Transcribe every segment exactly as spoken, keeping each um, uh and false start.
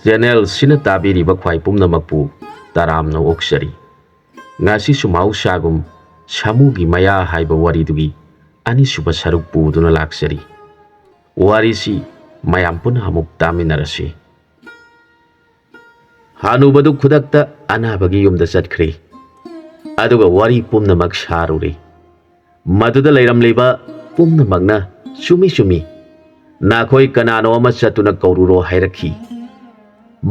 ꯆꯦꯅꯦꯜꯁꯤꯅ ꯇꯥꯕꯤꯔꯤꯕ ꯈ꯭ꯋꯥꯏ ꯄꯨꯝꯅꯃꯛꯄꯨ ꯇꯔꯥꯝꯅ ꯑꯣꯛꯆꯔꯤ꯫ ꯉꯁꯤꯁꯨ ꯃꯍꯧꯁꯥꯒꯨꯝ ꯁꯥꯃꯨꯒꯤ ꯃꯌꯥ ꯍꯥꯏꯕ ꯋꯥꯔꯤꯗꯨꯒꯤ ꯑꯅꯤꯁꯨꯕ ꯁꯔꯨꯛ ꯄꯨꯗꯨꯅ ꯂꯥꯛꯆꯔꯤ꯫ ꯋꯥꯔꯤꯁꯤ ꯃꯌꯥꯝ ꯄꯨꯟꯅ ꯑꯃꯨꯛ ꯇꯥꯃꯤꯟꯅꯔꯁꯤ꯫ ꯍꯅꯨꯕꯗꯨ ꯈꯨꯗꯛꯇ ꯑꯅꯥꯕꯒꯤ ꯌꯨꯝꯗ ꯆꯠꯈ꯭ꯔꯦ꯫ ꯑꯗꯨꯒ ꯋꯥꯔꯤ ꯄꯨꯝꯅꯃꯛ ꯁꯥꯔꯨꯔꯦ꯫ ꯃꯗꯨꯗ ꯂꯩꯔꯝꯂꯤꯕ ꯄꯨꯝꯅꯃꯛꯅ "ꯆꯨꯝꯃꯤ, ꯆꯨꯝꯃꯤ, ꯅꯈꯣꯏ ꯀꯅꯥꯅꯣ ꯑꯃ ꯆꯠꯇꯨꯅ ꯀꯧꯔꯨꯔꯣ" ꯍꯥꯏꯔꯛꯈꯤ꯫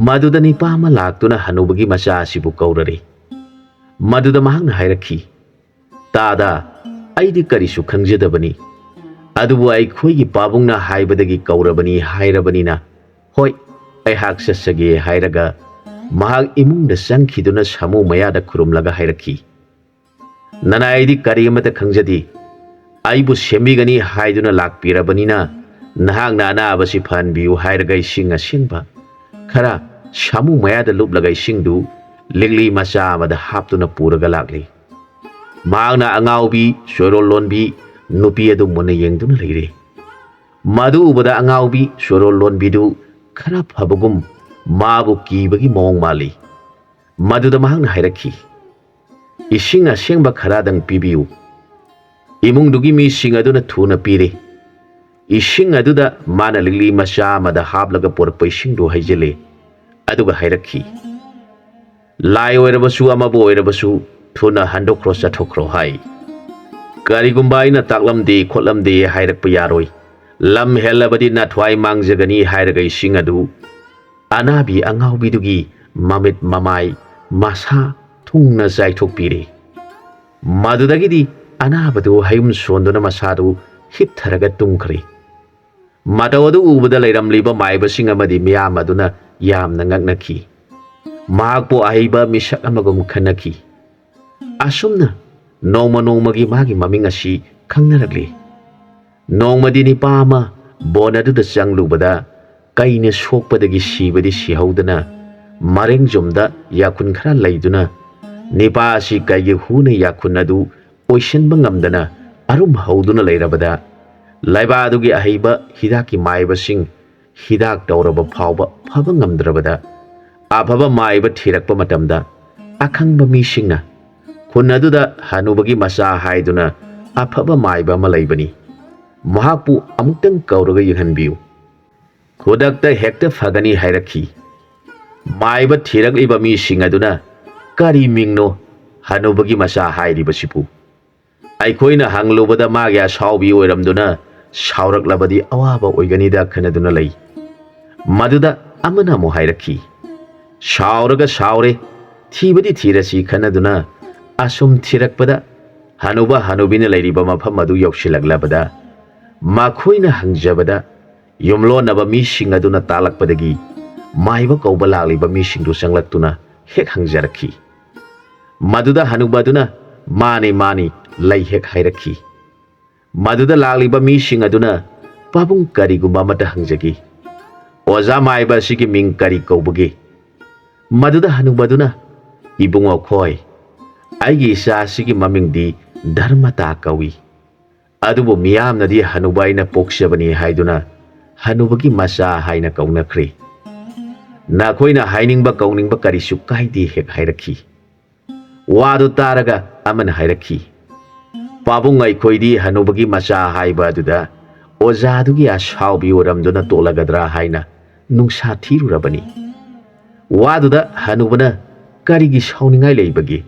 ꯃꯗꯨꯗ ꯅꯤꯄꯥ ꯑꯃ ꯂꯥꯛꯇꯨꯅ ꯍꯅꯨꯕꯒꯤ ꯃꯆꯥ ꯑꯁꯤꯕꯨ ꯀꯧꯔꯔꯦ꯫ ꯃꯗꯨꯗ ꯃꯍꯥꯛꯅ ꯍꯥꯏꯔꯛꯈꯤ, "ꯇꯥꯗ, ꯑꯩꯗꯤ ꯀꯔꯤꯁꯨ ꯈꯪꯖꯗꯕꯅꯤ, ꯑꯗꯨꯕꯨ ꯑꯩꯈꯣꯏꯒꯤ ꯄꯥꯕꯨꯡꯅ ꯍꯥꯏꯕꯗꯒꯤ ꯀꯧꯔꯕꯅꯤ ꯍꯥꯏꯔꯕꯅꯤꯅ, ꯍꯣꯏ, ꯑꯩꯍꯥꯛ ꯆꯠꯆꯒꯦ" ꯍꯥꯏꯔꯒ ꯃꯍꯥꯛ ꯏꯃꯨꯡꯗ ꯆꯪꯈꯤꯗꯨꯅ ꯁꯥꯃꯨ ꯃꯌꯥꯗ ꯈꯨꯔꯨꯝꯂꯒ ꯍꯥꯏꯔꯛꯈꯤ, "ꯅꯅꯥꯏꯗꯤ ꯀꯔꯤ ꯑꯃꯠꯇ ꯈꯪꯖꯗꯦ, ꯑꯩꯕꯨ ꯁꯦꯝꯕꯤꯒꯅꯤ ꯍꯥꯏꯗꯨꯅ ꯂꯥꯛꯄꯤꯔꯕꯅꯤꯅ, ꯅꯍꯥꯛꯅ ꯑꯅꯥꯕꯁꯤ ꯐꯍꯟꯕꯤꯌꯨ" ꯍꯥꯏꯔꯒ ꯏꯁꯤꯡ ꯑꯁꯦꯡꯕ ꯈꯔ ꯁꯥꯃꯨ ꯃꯌꯥꯗ ꯂꯨꯞꯂꯒ ꯏꯁꯤꯡꯗꯨ ꯂꯤꯛꯂꯤ ꯃꯆꯥ ꯑꯃꯗ ꯍꯥꯞꯇꯨꯅ ꯄꯨꯔꯒ ꯂꯥꯛꯂꯤ꯫ ꯃꯍꯥꯛꯅ ꯑꯉꯥꯎꯕꯤ ꯆꯣꯏꯔꯣꯜ ꯂꯣꯟꯕꯤ ꯅꯨꯄꯤ ꯑꯗꯨ ꯃꯨꯟꯅ ꯌꯦꯡꯗꯨꯅ ꯂꯩꯔꯦ꯫ ꯃꯗꯨ ꯎꯕꯗ ꯑꯉꯥꯎꯕꯤ ꯆꯣꯏꯔꯣꯜ ꯂꯣꯟꯕꯤꯗꯨ ꯈꯔ ꯐꯕꯒꯨꯝ ꯃꯥꯕꯨ ꯀꯤꯕꯒꯤ ꯃꯑꯣꯡ ꯃꯥꯜꯂꯤ꯫ ꯃꯗꯨꯗ ꯃꯍꯥꯛꯅ ꯍꯥꯏꯔꯛꯈꯤ, "ꯏꯁꯤꯡ ꯑꯁꯦꯡꯕ ꯈꯔꯗꯪ ꯄꯤꯕꯤꯌꯨ"꯫ ꯏꯃꯨꯡꯗꯨꯒꯤ ꯃꯤꯁꯤꯡ ꯑꯗꯨꯅ ꯊꯨꯅ ꯄꯤꯔꯦ꯫ ꯏꯁꯤꯡ ꯑꯗꯨꯗ ꯃꯥꯅ ꯂꯤꯛꯂꯤ ꯃꯆꯥ ꯑꯃꯗ ꯍꯥꯞꯂꯒ ꯄꯨꯔꯛꯄ ꯏꯁꯤꯡꯗꯨ ꯍꯩꯖꯤꯜꯂꯦ꯫ ꯑꯗꯨꯒ ꯍꯥꯏꯔꯛꯈꯤ, "ꯂꯥꯏ ꯑꯣꯏꯔꯕꯁꯨ ꯑꯃꯕꯨ ꯑꯣꯏꯔꯕꯁꯨ ꯊꯨꯅ ꯍꯟꯗꯣꯛꯈ꯭ꯔꯣ, ꯆꯠꯊꯣꯛꯈ꯭ꯔꯣ" ꯍꯥꯏ꯫ "ꯀꯔꯤꯒꯨꯝꯕ ꯑꯩꯅ ꯇꯥꯛꯂꯝꯗꯦ ꯈꯣꯠꯂꯝꯗꯦ ꯍꯥꯏꯔꯛꯄ ꯌꯥꯔꯣꯏ꯫ ꯂꯝ ꯍꯦꯜꯂꯕꯗꯤ ꯅꯊ꯭ꯋꯥꯏ ꯃꯥꯡꯖꯒꯅꯤ" ꯍꯥꯏꯔꯒ ꯏꯁꯤꯡ ꯑꯗꯨ ꯑꯅꯥꯕꯤ ꯑꯉꯥꯎꯕꯤꯗꯨꯒꯤ ꯃꯃꯤꯠ ꯃꯃꯥꯏ ꯃꯁꯥ ꯊꯨꯡꯅ ꯆꯥꯏꯊꯣꯛꯄꯤꯔꯦ꯫ ꯃꯗꯨꯗꯒꯤꯗꯤ ꯑꯅꯥꯕꯗꯨ ꯍꯌꯨꯝ ꯁꯣꯟꯗꯨꯅ ꯃꯁꯥꯗꯨ ꯍꯤꯞꯊꯔꯒ ꯇꯨꯝꯈ꯭ꯔꯦ꯫ ꯃꯇꯧ ꯑꯗꯨ ꯎꯕꯗ ꯂꯩꯔꯝꯂꯤꯕ ꯃꯥꯏꯕꯁꯤꯡ ꯑꯃꯗꯤ ꯃꯤꯌꯥꯝ ꯑꯗꯨꯅ ꯌꯥꯝꯅ ꯉꯛꯅꯈꯤ꯫ ꯃꯍꯥꯛꯄꯨ ꯑꯍꯩꯕ ꯃꯤꯁꯛ ꯑꯃꯒꯨꯝ ꯈꯟꯅꯈꯤ꯫ ꯑꯁꯨꯝꯅ ꯅꯣꯡꯃ ꯅꯣꯡꯃꯒꯤ ꯃꯥꯒꯤ ꯃꯃꯤꯡ ꯑꯁꯤ ꯈꯪꯅꯔꯛꯂꯤ꯫ ꯅꯣꯡꯃꯗꯤ ꯅꯤꯄꯥ ꯑꯃ ꯕꯣꯟ ꯑꯗꯨꯗ ꯆꯪꯂꯨꯕꯗ ꯀꯩꯅ ꯁꯣꯛꯄꯗꯒꯤ ꯁꯤꯕꯗꯤ ꯁꯤꯍꯧꯗꯅ ꯃꯔꯦꯡꯖꯣꯝꯗ ꯌꯥꯈꯨꯟ ꯈꯔ ꯂꯩꯗꯨꯅ ꯅꯤꯄꯥ ꯑꯁꯤ ꯀꯩꯒꯤ ꯍꯨꯅ ꯌꯥꯈꯨꯟ ꯑꯗꯨ ꯑꯣꯏꯁꯤꯟꯕ ꯉꯝꯗꯅ ꯑꯔꯨꯝ ꯍꯧꯗꯨꯅ ꯂꯩꯔꯕꯗ ꯂꯩꯕꯥꯛ ꯑꯗꯨꯒꯤ ꯑꯍꯩꯕ ꯍꯤꯗꯥꯛꯀꯤ ꯃꯥꯏꯕꯁꯤꯡ ꯍꯤꯗꯥꯛ ꯇꯧꯔꯕ ꯐꯥꯎꯕ ꯐꯕ ꯉꯝꯗ꯭ꯔꯕꯗ, ꯑꯐꯕ ꯃꯥꯏꯕ ꯊꯤꯔꯛꯄ ꯃꯇꯝꯗ, ꯑꯈꯪꯕ ꯃꯤꯁꯤꯡꯅ ꯈꯨꯟ ꯑꯗꯨꯗ ꯍꯅꯨꯕꯒꯤ ꯃꯆꯥ ꯍꯥꯏꯗꯨꯅ ꯑꯐꯕ ꯃꯥꯏꯕ ꯑꯃ ꯂꯩꯕꯅꯤ, ꯃꯍꯥꯛꯄꯨ ꯑꯃꯨꯛꯇꯪ ꯀꯧꯔꯒ ꯌꯦꯡꯍꯟꯕꯤꯌꯨ, ꯈꯨꯗꯛꯇ ꯍꯦꯛꯇ ꯐꯒꯅꯤ ꯍꯥꯏꯔꯛꯈꯤ꯫ ꯃꯥꯏꯕ ꯊꯤꯔꯛꯂꯤꯕ ꯃꯤꯁꯤꯡ ꯑꯗꯨꯅ, "ꯀꯔꯤ ꯃꯤꯡꯅꯣ ꯍꯅꯨꯕꯒꯤ ꯃꯆꯥ ꯍꯥꯏꯔꯤꯕꯁꯤꯕꯨ? ꯑꯩꯈꯣꯏꯅ ꯍꯪꯂꯨꯕꯗ ꯃꯥꯒꯤ ꯑꯁꯥꯎꯕꯤ ꯑꯣꯏꯔꯝꯗꯨꯅ ꯁꯥꯎꯔꯛꯂꯕꯗꯤ ꯑꯋꯥꯕ ꯑꯣꯏꯒꯅꯤꯗ" ꯈꯟꯅꯗꯨꯅ ꯂꯩ꯫ ꯃꯗꯨꯗ ꯑꯃꯅ ꯑꯃꯨꯛ ꯍꯥꯏꯔꯛꯈꯤ, "ꯁꯥꯎꯔꯒ ꯁꯥꯎꯔꯦ, ꯊꯤꯕꯗꯤ ꯊꯤꯔꯁꯤ" ꯈꯟꯅꯗꯨꯅ ꯑꯁꯨꯝ ꯊꯤꯔꯛꯄꯗ, ꯍꯅꯨꯕ ꯍꯅꯨꯕꯤꯅ ꯂꯩꯔꯤꯕ ꯃꯐꯝ ꯑꯗꯨ ꯌꯧꯁꯤꯜꯂꯛꯂꯕꯗ, ꯃꯈꯣꯏꯅ ꯍꯪꯖꯕꯗ, ꯌꯨꯝꯂꯣꯟꯅꯕ ꯃꯤꯁꯤꯡ ꯑꯗꯨꯅ ꯇꯥꯛꯂꯛꯄꯗꯒꯤ, ꯃꯥꯏꯕ ꯀꯧꯕ ꯂꯥꯛꯂꯤꯕ ꯃꯤꯁꯤꯡꯗꯨ ꯆꯪꯂꯛꯇꯨꯅ ꯍꯦꯛ ꯍꯪꯖꯔꯛꯈꯤ꯫ ꯃꯗꯨꯗ ꯍꯅꯨꯕ ꯑꯗꯨꯅ, "ꯃꯥꯅꯤ, ꯃꯥꯅꯤ, ꯂꯩ" ꯍꯦꯛ ꯍꯥꯏꯔꯛꯈꯤ꯫ ꯃꯗꯨꯗ ꯂꯥꯛꯂꯤꯕ ꯃꯤꯁꯤꯡ ꯑꯗꯨꯅ, "ꯄꯥꯕꯨꯡ, ꯀꯔꯤꯒꯨꯝꯕ ꯑꯃꯇ ꯍꯪꯖꯒꯦ꯫ ꯑꯣꯖꯥ ꯃꯥꯏꯕ ꯑꯁꯤꯒꯤ ꯃꯤꯡ ꯀꯔꯤ ꯀꯧꯕꯒꯦ?" ꯃꯗꯨꯗ ꯍꯅꯨꯕ ꯑꯗꯨꯅ, "ꯏꯕꯨꯡꯉꯣ ꯈꯣꯏ, ꯑꯩꯒꯤ ꯏꯆꯥ ꯑꯁꯤꯒꯤ ꯃꯃꯤꯡꯗꯤ ꯙꯔꯃꯇꯥ ꯀꯧꯏ꯫ ꯑꯗꯨꯕꯨ ꯃꯤꯌꯥꯝꯅꯗꯤ ꯍꯅꯨꯕ ꯑꯩꯅ ꯄꯣꯛꯆꯕꯅꯤ ꯍꯥꯏꯗꯨꯅ ꯍꯅꯨꯕꯒꯤ ꯃꯆꯥ ꯍꯥꯏꯅ ꯀꯧꯅꯈ꯭ꯔꯦ꯫ ꯅꯈꯣꯏꯅ ꯍꯥꯏꯅꯤꯡꯕ ꯀꯧꯅꯤꯡꯕ ꯀꯔꯤꯁꯨ ꯀꯥꯏꯗꯦ" ꯍꯦꯛ ꯍꯥꯏꯔꯛꯈꯤ꯫ ꯋꯥꯗꯨ ꯇꯥꯔꯒ ꯑꯃꯅ ꯍꯥꯏꯔꯛꯈꯤ, "ꯄꯥꯕꯨꯡ, ꯑꯩꯈꯣꯏꯗꯤ ꯍꯅꯨꯕꯒꯤ ꯃꯆꯥ ꯍꯥꯏꯕ ꯑꯗꯨꯗ ꯑꯣꯖꯥꯗꯨꯒꯤ ꯑꯁꯥꯎꯕꯤ ꯑꯣꯏꯔꯝꯗꯨꯅ ꯇꯣꯛꯂꯒꯗ꯭ꯔꯥ ꯍꯥꯏꯅ ꯅꯨꯡꯁꯥ ꯊꯤꯔꯨꯔꯕꯅꯤ"꯫ ꯋꯥꯗꯨꯗ ꯍꯅꯨꯕꯅ, "ꯀꯔꯤꯒꯤ ꯁꯥꯎꯅꯤꯡꯉꯥꯏ ꯂꯩꯕꯒꯦ?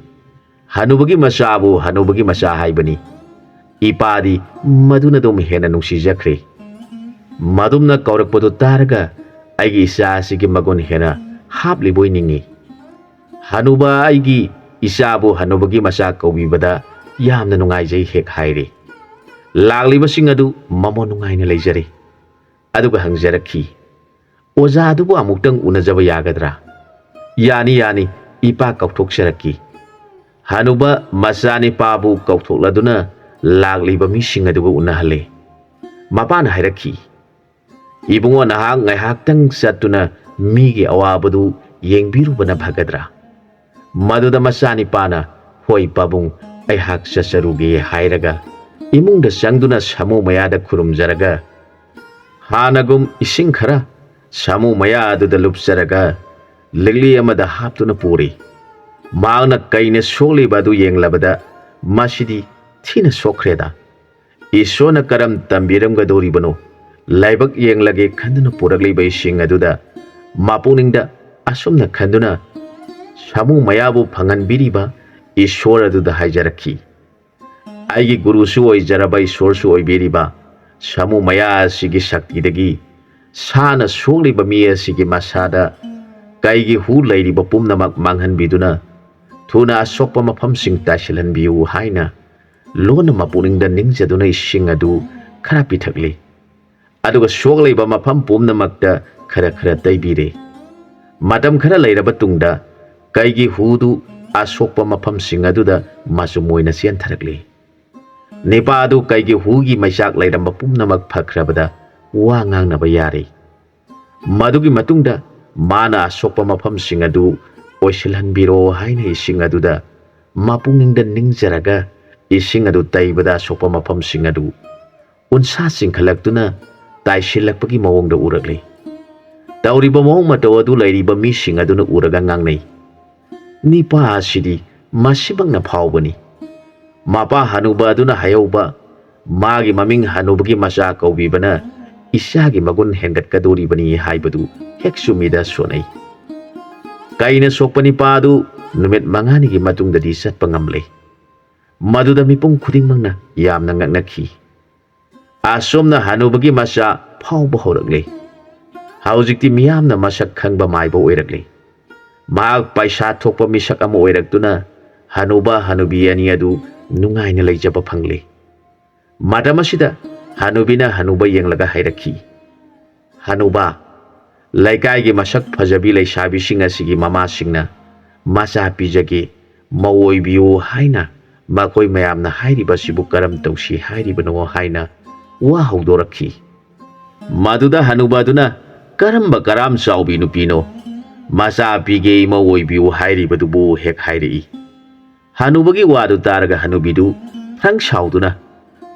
ꯍꯅꯨꯕꯒꯤ ꯃꯆꯥꯕꯨ ꯍꯅꯨꯕꯒꯤ ꯃꯆꯥ ꯍꯥꯏꯕꯅꯤ꯫ ꯏꯄꯥꯗꯤ ꯃꯗꯨꯅ ꯑꯗꯨꯝ ꯍꯦꯟꯅ ꯅꯨꯡꯁꯤꯖꯈ꯭ꯔꯦ꯫ ꯃꯗꯨꯝꯅ ꯀꯧꯔꯛꯄꯗꯨ ꯇꯥꯔꯒ ꯑꯩꯒꯤ ꯏꯆꯥ ꯑꯁꯤꯒꯤ ꯃꯒꯨꯟ ꯍꯦꯟꯅ ꯍꯥꯞꯂꯤꯕꯣꯏ ꯅꯤꯡꯏ꯫ ꯍꯅꯨꯕ ꯑꯩꯒꯤ ꯏꯆꯥꯕꯨ ꯍꯅꯨꯕꯒꯤ ꯃꯆꯥ ꯀꯧꯕꯤꯕꯗ ꯌꯥꯝꯅ ꯅꯨꯡꯉꯥꯏꯖꯩ" ꯍꯦꯛ ꯍꯥꯏꯔꯦ꯫ ꯂꯥꯛꯂꯤꯕꯁꯤꯡ ꯑꯗꯨ ꯃꯃꯣꯟ ꯅꯨꯡꯉꯥꯏꯅ ꯂꯩꯖꯔꯦ꯫ ꯑꯗꯨꯒ ꯍꯪꯖꯔꯛꯈꯤ, "ꯑꯣꯖꯥ ꯑꯗꯨꯕꯨ ꯑꯃꯨꯛꯇꯪ ꯎꯅꯖꯕ ꯌꯥꯒꯗ꯭ꯔꯥ?" "ꯌꯥꯅꯤ, ꯌꯥꯅꯤ, ꯏꯄꯥ ꯀꯧꯊꯣꯛꯆꯔꯛꯀꯦ"꯫ ꯍꯅꯨꯕ ꯃꯆꯥꯅꯤꯄꯥꯕꯨ ꯀꯧꯊꯣꯛꯂꯗꯨꯅ ꯂꯥꯛꯂꯤꯕ ꯃꯤꯁꯤꯡ ꯑꯗꯨꯒ ꯎꯅꯍꯜꯂꯦ꯫ ꯃꯄꯥꯅ ꯍꯥꯏꯔꯛꯈꯤ, "ꯏꯕꯨꯡꯉꯣ, ꯅꯍꯥꯛ ꯉꯥꯏꯍꯥꯛꯇꯪ ꯆꯠꯇꯨꯅ ꯃꯤꯒꯤ ꯑꯋꯥꯕꯗꯨ ꯌꯦꯡꯕꯤꯔꯨꯕꯅ ꯐꯒꯗ꯭ꯔꯥ?" ꯃꯗꯨꯗ ꯃꯆꯥꯅꯤꯄꯥꯅ, "ꯍꯣꯏ ꯄꯥꯕꯨꯡ, ꯑꯩꯍꯥꯛ ꯆꯠꯆꯔꯨꯒꯦ" ꯍꯥꯏꯔꯒ ꯏꯃꯨꯡꯗ ꯆꯪꯗꯨꯅ ꯁꯥꯃꯨ ꯃꯌꯥꯗ ꯈꯨꯔꯨꯝꯖꯔꯒ, ꯍꯥꯟꯅꯒꯨꯝ ꯏꯁꯤꯡ ꯈꯔ ꯁꯥꯃꯨ ꯃꯌꯥ ꯑꯗꯨꯗ ꯂꯨꯞꯆꯔꯒ ꯂꯤꯛꯂꯤ ꯑꯃꯗ ꯍꯥꯞꯇꯨꯅ ꯄꯨꯔꯤ꯫ ꯃꯍꯥꯛꯅ ꯀꯩꯅ ꯁꯣꯛꯂꯤꯕ ꯑꯗꯨ ꯌꯦꯡꯂꯕꯗ ꯃꯁꯤꯗꯤ ꯊꯤꯅ ꯁꯣꯛꯈ꯭ꯔꯦꯗ꯫ ꯏꯁꯣꯔꯅ ꯀꯔꯝ ꯇꯝꯕꯤꯔꯝꯒꯗꯧꯔꯤꯕꯅꯣ? ꯂꯥꯏꯕꯛ ꯌꯦꯡꯂꯒꯦ ꯈꯟꯗꯨꯅ ꯄꯨꯔꯛꯂꯤꯕ ꯏꯁꯤꯡ ꯑꯗꯨꯗ ꯃꯄꯨꯛꯅꯤꯡꯗ ꯑꯁꯨꯝꯅ ꯈꯟꯗꯨꯅ ꯁꯥꯃꯨ ꯃꯌꯥꯕꯨ ꯐꯪꯍꯟꯕꯤꯔꯤꯕ ꯏꯁꯣꯔ ꯑꯗꯨꯗ ꯍꯥꯏꯖꯔꯛꯈꯤ꯫ ꯑꯩꯒꯤ ꯒꯨꯔꯨꯁꯨ ꯑꯣꯏꯖꯔꯕ ꯏꯁꯣꯔꯁꯨ ꯑꯣꯏꯕꯤꯔꯤꯕ ꯁꯥꯃꯨ ꯃꯌꯥ ꯑꯁꯤꯒꯤ ꯁꯛꯇꯤꯗꯒꯤ ꯁꯥꯅ ꯁꯣꯛꯂꯤꯕ ꯃꯤ ꯑꯁꯤꯒꯤ ꯃꯁꯥꯗ ꯀꯩꯒꯤ ꯍꯨ ꯂꯩꯔꯤꯕ ꯄꯨꯝꯅꯃꯛ ꯃꯥꯡꯍꯟꯕꯤꯗꯨꯅ ꯊꯨꯅ ꯑꯁꯣꯛꯄ ꯃꯐꯝꯁꯤꯡ ꯇꯥꯏꯁꯤꯜꯍꯟꯕꯤꯌꯨ ꯍꯥꯏꯅ ꯂꯣꯟꯅ ꯃꯄꯨꯛꯅꯤꯡꯗ ꯅꯤꯡꯖꯗꯨꯅ ꯏꯁꯤꯡ ꯑꯗꯨ ꯈꯔ ꯄꯤꯊꯛꯂꯤ꯫ ꯑꯗꯨꯒ ꯁꯣꯛꯂꯤꯕ ꯃꯐꯝ ꯄꯨꯝꯅꯃꯛꯇ ꯈꯔ ꯈꯔ ꯇꯩꯕꯤꯔꯦ꯫ ꯃꯇꯝ ꯈꯔ ꯂꯩꯔꯕ ꯇꯨꯡꯗ ꯀꯩꯒꯤ ꯍꯨꯗꯨ ꯑꯁꯣꯛꯄ ꯃꯐꯝꯁꯤꯡ ꯑꯗꯨꯗ ꯃꯆꯨꯝ ꯑꯣꯏꯅ ꯆꯦꯟꯊꯔꯛꯂꯤ꯫ ꯅꯤꯄꯥ ꯑꯗꯨ ꯀꯩꯒꯤ ꯍꯨꯒꯤ ꯃꯩꯆꯥꯛ ꯂꯩꯔꯝꯕ ꯄꯨꯝꯅꯃꯛ ꯐꯈ꯭ꯔꯕꯗ ꯋꯥ ꯉꯥꯡꯅꯕ ꯌꯥꯔꯦ꯫ ꯃꯗꯨꯒꯤ ꯃꯇꯨꯡꯗ ꯃꯥꯅ ꯑꯁꯣꯛꯄ ꯃꯐꯝꯁꯤꯡ ꯑꯗꯨ ꯑꯣꯏꯁꯤꯜꯍꯟꯕꯤꯔꯣ ꯍꯥꯏꯅ ꯏꯁꯤꯡ ꯑꯗꯨꯗ ꯃꯄꯨꯛꯅꯤꯡꯗ ꯅꯤꯡꯖꯔꯒ ꯏꯁꯤꯡ ꯑꯗꯨ ꯇꯩꯕꯗ ꯑꯁꯣꯛꯄ ꯃꯐꯝꯁꯤꯡ ꯑꯗꯨ ꯎꯟꯁꯥ ꯆꯤꯡꯈꯠꯂꯛꯇꯨꯅ ꯇꯥꯏꯁꯤꯜꯂꯛꯄꯒꯤ ꯃꯑꯣꯡꯗ ꯎꯔꯛꯂꯤ꯫ ꯇꯧꯔꯤꯕ ꯃꯑꯣꯡ ꯃꯇꯧ ꯑꯗꯨ ꯂꯩꯔꯤꯕ ꯃꯤꯁꯤꯡ ꯑꯗꯨꯅ ꯎꯔꯒ ꯉꯥꯡꯅꯩ, "ꯅꯤꯄꯥ ꯑꯁꯤꯗꯤ ꯃꯁꯤꯃꯛꯅ ꯐꯥꯎꯕꯅꯤ꯫ ꯃꯄꯥ ꯍꯅꯨꯕ ꯑꯗꯨꯅ ꯍꯥꯏꯍꯧꯕ, ꯃꯥꯒꯤ ꯃꯃꯤꯡ ꯍꯅꯨꯕꯒꯤ ꯃꯆꯥ ꯀꯧꯕꯤꯕꯅ ꯏꯆꯥꯒꯤ ꯃꯒꯨꯟ ꯍꯦꯟꯒꯠꯀꯗꯣꯔꯤꯕꯅꯤ ꯍꯥꯏꯕꯗꯨ ꯍꯦꯛ ꯆꯨꯝꯃꯤꯗ ꯁꯣꯟꯅꯩ꯫" ꯀꯩꯅ ꯁꯣꯛꯄ ꯅꯤꯄꯥ ꯑꯗꯨ ꯅꯨꯃꯤꯠ ꯃꯉꯥꯅꯤꯒꯤ ꯃꯇꯨꯡꯗꯗꯤ ꯆꯠꯄ ꯉꯝꯂꯦ꯫ ꯃꯗꯨꯗ ꯃꯤꯄꯨꯝ ꯈꯨꯗꯤꯡꯃꯛꯅ ꯌꯥꯝꯅ ꯉꯛꯅꯈꯤ꯫ ꯑꯁꯣꯝꯅ ꯍꯅꯨꯕꯒꯤ ꯃꯆꯥ ꯐꯥꯎꯕ ꯍꯧꯔꯛꯂꯦ꯫ ꯍꯧꯖꯤꯛꯇꯤ ꯃꯤꯌꯥꯝꯅ ꯃꯁꯛ ꯈꯪꯕ ꯃꯥꯏꯕ ꯑꯣꯏꯔꯛꯂꯦ꯫ ꯃꯍꯥꯛ ꯄꯩꯁꯥ ꯊꯣꯛꯄ ꯃꯤꯁꯛ ꯑꯃ ꯑꯣꯏꯔꯛꯇꯨꯅ ꯍꯅꯨꯕ ꯍꯅꯨꯕꯤ ꯑꯅꯤ ꯑꯗꯨ ꯅꯨꯡꯉꯥꯏꯅ ꯂꯩꯖꯕ ꯐꯪꯂꯦ꯫ ꯃꯇꯝ ꯑꯁꯤꯗ ꯍꯅꯨꯕꯤꯅ ꯍꯅꯨꯕ ꯌꯦꯡꯂꯒ ꯍꯥꯏꯔꯛꯈꯤ, "ꯍꯅꯨꯕ, ꯂꯩꯀꯥꯏꯒꯤ ꯃꯁꯛ ꯐꯖꯕꯤ ꯂꯩꯁꯥꯕꯤꯁꯤꯡ ꯑꯁꯤꯒꯤ ꯃꯃꯥꯁꯤꯡꯅ ꯃꯆꯥ ꯄꯤꯖꯒꯦ, ꯃꯧ ꯑꯣꯏꯕꯤꯌꯨ ꯍꯥꯏꯅ ꯃꯈꯣꯏ ꯃꯌꯥꯝꯅ ꯍꯥꯏꯔꯤꯕꯁꯤꯕꯨ ꯀꯔꯝ ꯇꯧꯁꯤ ꯍꯥꯏꯔꯤꯕꯅꯣ?" ꯍꯥꯏꯅ ꯋꯥ ꯍꯧꯗꯣꯔꯛꯈꯤ꯫ ꯃꯗꯨꯗ ꯍꯅꯨꯕ ꯑꯗꯨꯅ, "ꯀꯔꯝꯕ ꯀꯔꯥꯝ ꯆꯥꯎꯕꯤ ꯅꯨꯄꯤꯅꯣ? ꯃꯆꯥ ꯄꯤꯒꯦ, ꯏꯃꯧ ꯑꯣꯏꯕꯤꯌꯨ ꯍꯥꯏꯔꯤꯕꯗꯨꯕꯨ?" ꯍꯦꯛ ꯍꯥꯏꯔꯛꯏ꯫ ꯍꯅꯨꯕꯒꯤ ꯋꯥꯗꯨ ꯇꯥꯔꯒ ꯍꯅꯨꯕꯤꯗꯨ ꯐ꯭ꯔꯪ ꯁꯥꯎꯗꯨꯅ,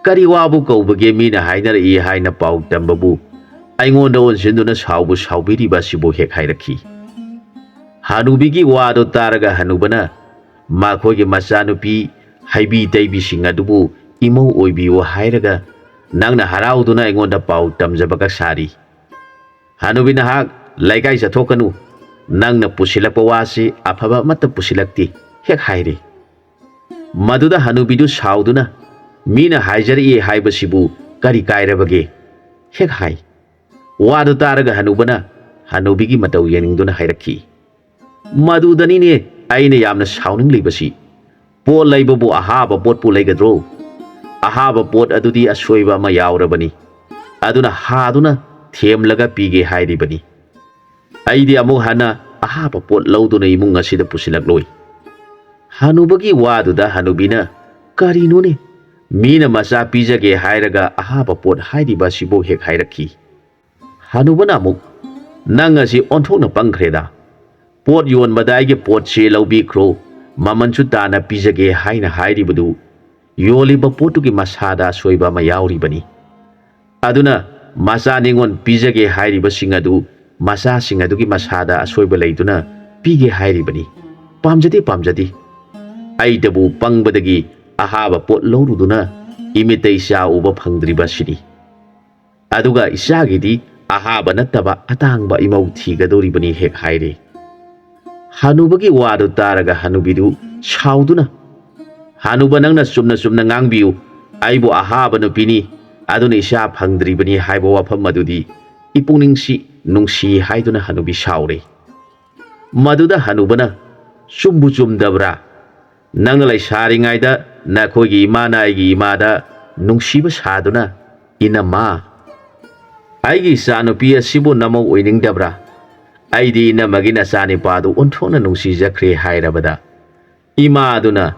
"ꯀꯔꯤ ꯋꯥꯕꯨ ꯀꯧꯕꯒꯦ? ꯃꯤꯅ ꯍꯥꯏꯅꯔꯛꯏ ꯍꯥꯏꯅ ꯄꯥꯎ ꯇꯝꯕꯕꯨ ꯑꯩꯉꯣꯟꯗ ꯑꯣꯟꯁꯤꯟꯗꯨꯅ ꯁꯥꯎꯕꯨ ꯁꯥꯎꯕꯤꯔꯤꯕ ꯑꯁꯤꯕꯨ ꯍꯦꯛ ꯍꯥꯏꯔꯛꯈꯤ꯫ ꯍꯅꯨꯕꯤꯒꯤ ꯋꯥꯗꯨ ꯇꯥꯔꯒ ꯍꯅꯨꯕꯅ ꯃꯈꯣꯏꯒꯤ ꯃꯆꯥꯅꯨꯄꯤ ꯍꯩꯕꯤ ꯇꯩꯕꯤꯁꯤꯡ ꯑꯗꯨꯕꯨ ꯏꯃꯧ ꯑꯣꯏꯕꯤꯌꯨ ꯍꯥꯏꯔꯒ ꯅꯪꯅ ꯍꯔꯥꯎꯗꯨꯅ ꯑꯩꯉꯣꯟꯗ ꯄꯥꯎ ꯇꯝꯖꯕꯒ ꯁꯥꯔꯤ꯫ ꯍꯅꯨꯕꯤ ꯅꯍꯥꯛ ꯂꯩꯀꯥꯏ ꯆꯠꯊꯣꯛꯀꯅꯨ, ꯅꯪꯅ ꯄꯨꯁꯤꯜꯂꯛꯄ ꯋꯥꯁꯤ ꯑꯐꯕ ꯑꯃꯠꯇ ꯄꯨꯁꯤꯜꯂꯛꯇꯦ ꯍꯦꯛ ꯍꯥꯏꯔꯤ꯫ ꯃꯗꯨꯗ ꯍꯅꯨꯕꯤꯗꯨ ꯁꯥꯎꯗꯨꯅ ꯃꯤꯅ ꯍꯥꯏꯖꯔꯛꯏ ꯍꯥꯏꯕꯁꯤꯕꯨ ꯀꯔꯤ ꯀꯥꯏꯔꯕꯒꯦ ꯍꯦꯛ ꯍꯥꯏ꯫ ꯋꯥꯗꯨ ꯇꯥꯔꯒ ꯍꯅꯨꯕꯅ ꯍꯅꯨꯕꯤꯒꯤ ꯃꯇꯧ ꯌꯦꯡꯅꯤꯡꯗꯨꯅ ꯍꯥꯏꯔꯛꯈꯤ, ꯃꯗꯨꯗꯅꯤꯅꯦ ꯑꯩꯅ ꯌꯥꯝꯅ ꯁꯥꯎꯅꯤꯡꯂꯤꯕꯁꯤ꯫ ꯄꯣꯠ ꯂꯩꯕꯕꯨ ꯑꯍꯥꯕ ꯄꯣꯠꯄꯨ ꯂꯩꯒꯗ꯭ꯔꯣ? ꯑꯍꯥꯕ ꯄꯣꯠ ꯑꯗꯨꯗꯤ ꯑꯁꯣꯏꯕ ꯑꯃ ꯌꯥꯎꯔꯕꯅꯤ꯫ ꯑꯗꯨꯅ ꯍꯥꯗꯨꯅ ꯊꯦꯝꯂꯒ ꯄꯤꯒꯦ ꯍꯥꯏꯔꯤꯕꯅꯤ꯫ ꯑꯩꯗꯤ ꯑꯃꯨꯛ ꯍꯟꯅ ꯑꯍꯥꯕ ꯄꯣꯠ ꯂꯧꯗꯨꯅ ꯏꯃꯨꯡ ꯑꯁꯤꯗ ꯄꯨꯁꯤꯜꯂꯛꯂꯣꯏ꯫ ꯍꯅꯨꯕꯒꯤ ꯋꯥꯗꯨꯗ ꯍꯅꯨꯕꯤꯅ, ꯀꯔꯤꯅꯣꯅꯦ? ꯃꯤꯅ ꯃꯆꯥ ꯄꯤꯖꯒꯦ ꯍꯥꯏꯔꯒ ꯑꯍꯥꯕ ꯄꯣꯠ ꯍꯥꯏꯔꯤꯕ ꯑꯁꯤꯕꯨ ꯍꯦꯛ ꯍꯥꯏꯔꯛꯈꯤ꯫ ꯍꯅꯨꯕꯅ ꯑꯃꯨꯛ, ꯅꯪ ꯑꯁꯤ ꯑꯣꯟꯊꯣꯛꯅ ꯄꯪꯈ꯭ꯔꯦꯗ꯫ ꯄꯣꯠ ꯌꯣꯟꯕꯗ ꯑꯩꯒꯤ ꯄꯣꯠꯁꯤ ꯂꯧꯕꯤꯈ꯭ꯔꯣ, ꯃꯃꯜꯁꯨ ꯇꯥꯅ ꯄꯤꯖꯒꯦ ꯍꯥꯏꯅ ꯍꯥꯏꯔꯤꯕꯗꯨ ꯌꯣꯜꯂꯤꯕ ꯄꯣꯠꯇꯨꯒꯤ ꯃꯁꯥꯗ ꯑꯁꯣꯏꯕ ꯑꯃ ꯌꯥꯎꯔꯤꯕꯅꯤ꯫ ꯑꯗꯨꯅ ꯃꯆꯥ ꯅꯤꯉꯣꯜ ꯄꯤꯖꯒꯦ ꯍꯥꯏꯔꯤꯕꯁꯤꯡ ꯑꯗꯨ ꯃꯆꯥꯁꯤꯡ ꯑꯗꯨꯒꯤ ꯃꯁꯥꯗ ꯑꯁꯣꯏꯕ ꯂꯩꯗꯨꯅ ꯄꯤꯒꯦ ꯍꯥꯏꯔꯤꯕꯅꯤ꯫ ꯄꯥꯝꯖꯗꯦ, ꯄꯥꯝꯖꯗꯦ꯫ ꯑꯩꯗꯕꯨ ꯄꯪꯕꯗꯒꯤ ꯑꯍꯥꯕ ꯄꯣꯠ ꯂꯧꯔꯨꯗꯨꯅ ꯏꯃꯤꯠꯇ ꯏꯆꯥ ꯎꯕ ꯐꯪꯗ꯭ꯔꯤꯕ ꯑꯁꯤꯅꯤ꯫ ꯑꯗꯨꯒ ꯏꯆꯥꯒꯤꯗꯤ ꯑꯍꯥꯕ ꯅꯠꯇꯕ ꯑꯇꯥꯡꯕ ꯏꯃꯧ ꯊꯤꯒꯗꯧꯔꯤꯕꯅꯤ ꯍꯦꯛ ꯍꯥꯏꯔꯦ꯫ ꯍꯅꯨꯕꯒꯤ ꯋꯥꯗꯨ ꯇꯥꯔꯒ ꯍꯅꯨꯕꯤꯗꯨ ꯁꯥꯎꯗꯨꯅ, ꯍꯅꯨꯕ, ꯅꯪꯅ ꯆꯨꯝꯅ ꯆꯨꯝꯅ ꯉꯥꯡꯕꯤꯌꯨ, ꯑꯩꯕꯨ ꯑꯍꯥꯕ ꯅꯨꯄꯤꯅꯤ, ꯑꯗꯨꯅ ꯏꯆꯥ ꯐꯪꯗ꯭ꯔꯤꯕꯅꯤ ꯍꯥꯏꯕ ꯋꯥꯐꯝ ꯑꯗꯨꯗꯤ ꯏꯄꯨꯛꯅꯤꯡꯁꯤ ꯅꯨꯡꯁꯤ ꯍꯥꯏꯗꯨꯅ ꯍꯅꯨꯕꯤ ꯁꯥꯎꯔꯦ꯫ ꯃꯗꯨꯗ ꯍꯅꯨꯕꯅ, ꯆꯨꯝꯕꯨ ꯆꯨꯝꯗꯕ꯭ꯔꯥ? ꯅꯪꯅ ꯂꯩꯁꯥꯔꯤꯉꯩꯗ ꯅꯈꯣꯏꯒꯤ ꯏꯃꯥꯅ ꯑꯩꯒꯤ ꯏꯃꯥꯗ ꯅꯨꯡꯁꯤꯕ ꯁꯥꯗꯨꯅ, ꯏꯅꯝꯃ, ꯑꯩꯒꯤ ꯏꯆꯥꯅꯨꯄꯤ ꯑꯁꯤꯕꯨ ꯅꯃꯧ ꯑꯣꯏꯅꯤꯡꯗꯕ꯭ꯔꯥ? ꯑꯩꯗꯤ ꯏꯅꯝꯃꯒꯤ ꯅꯆꯥꯅꯤꯄꯥꯗꯨ ꯑꯣꯟꯊꯣꯛꯅ ꯅꯨꯡꯁꯤꯖꯈ꯭ꯔꯦ ꯍꯥꯏꯔꯕꯗ, ꯏꯃꯥ ꯑꯗꯨꯅ,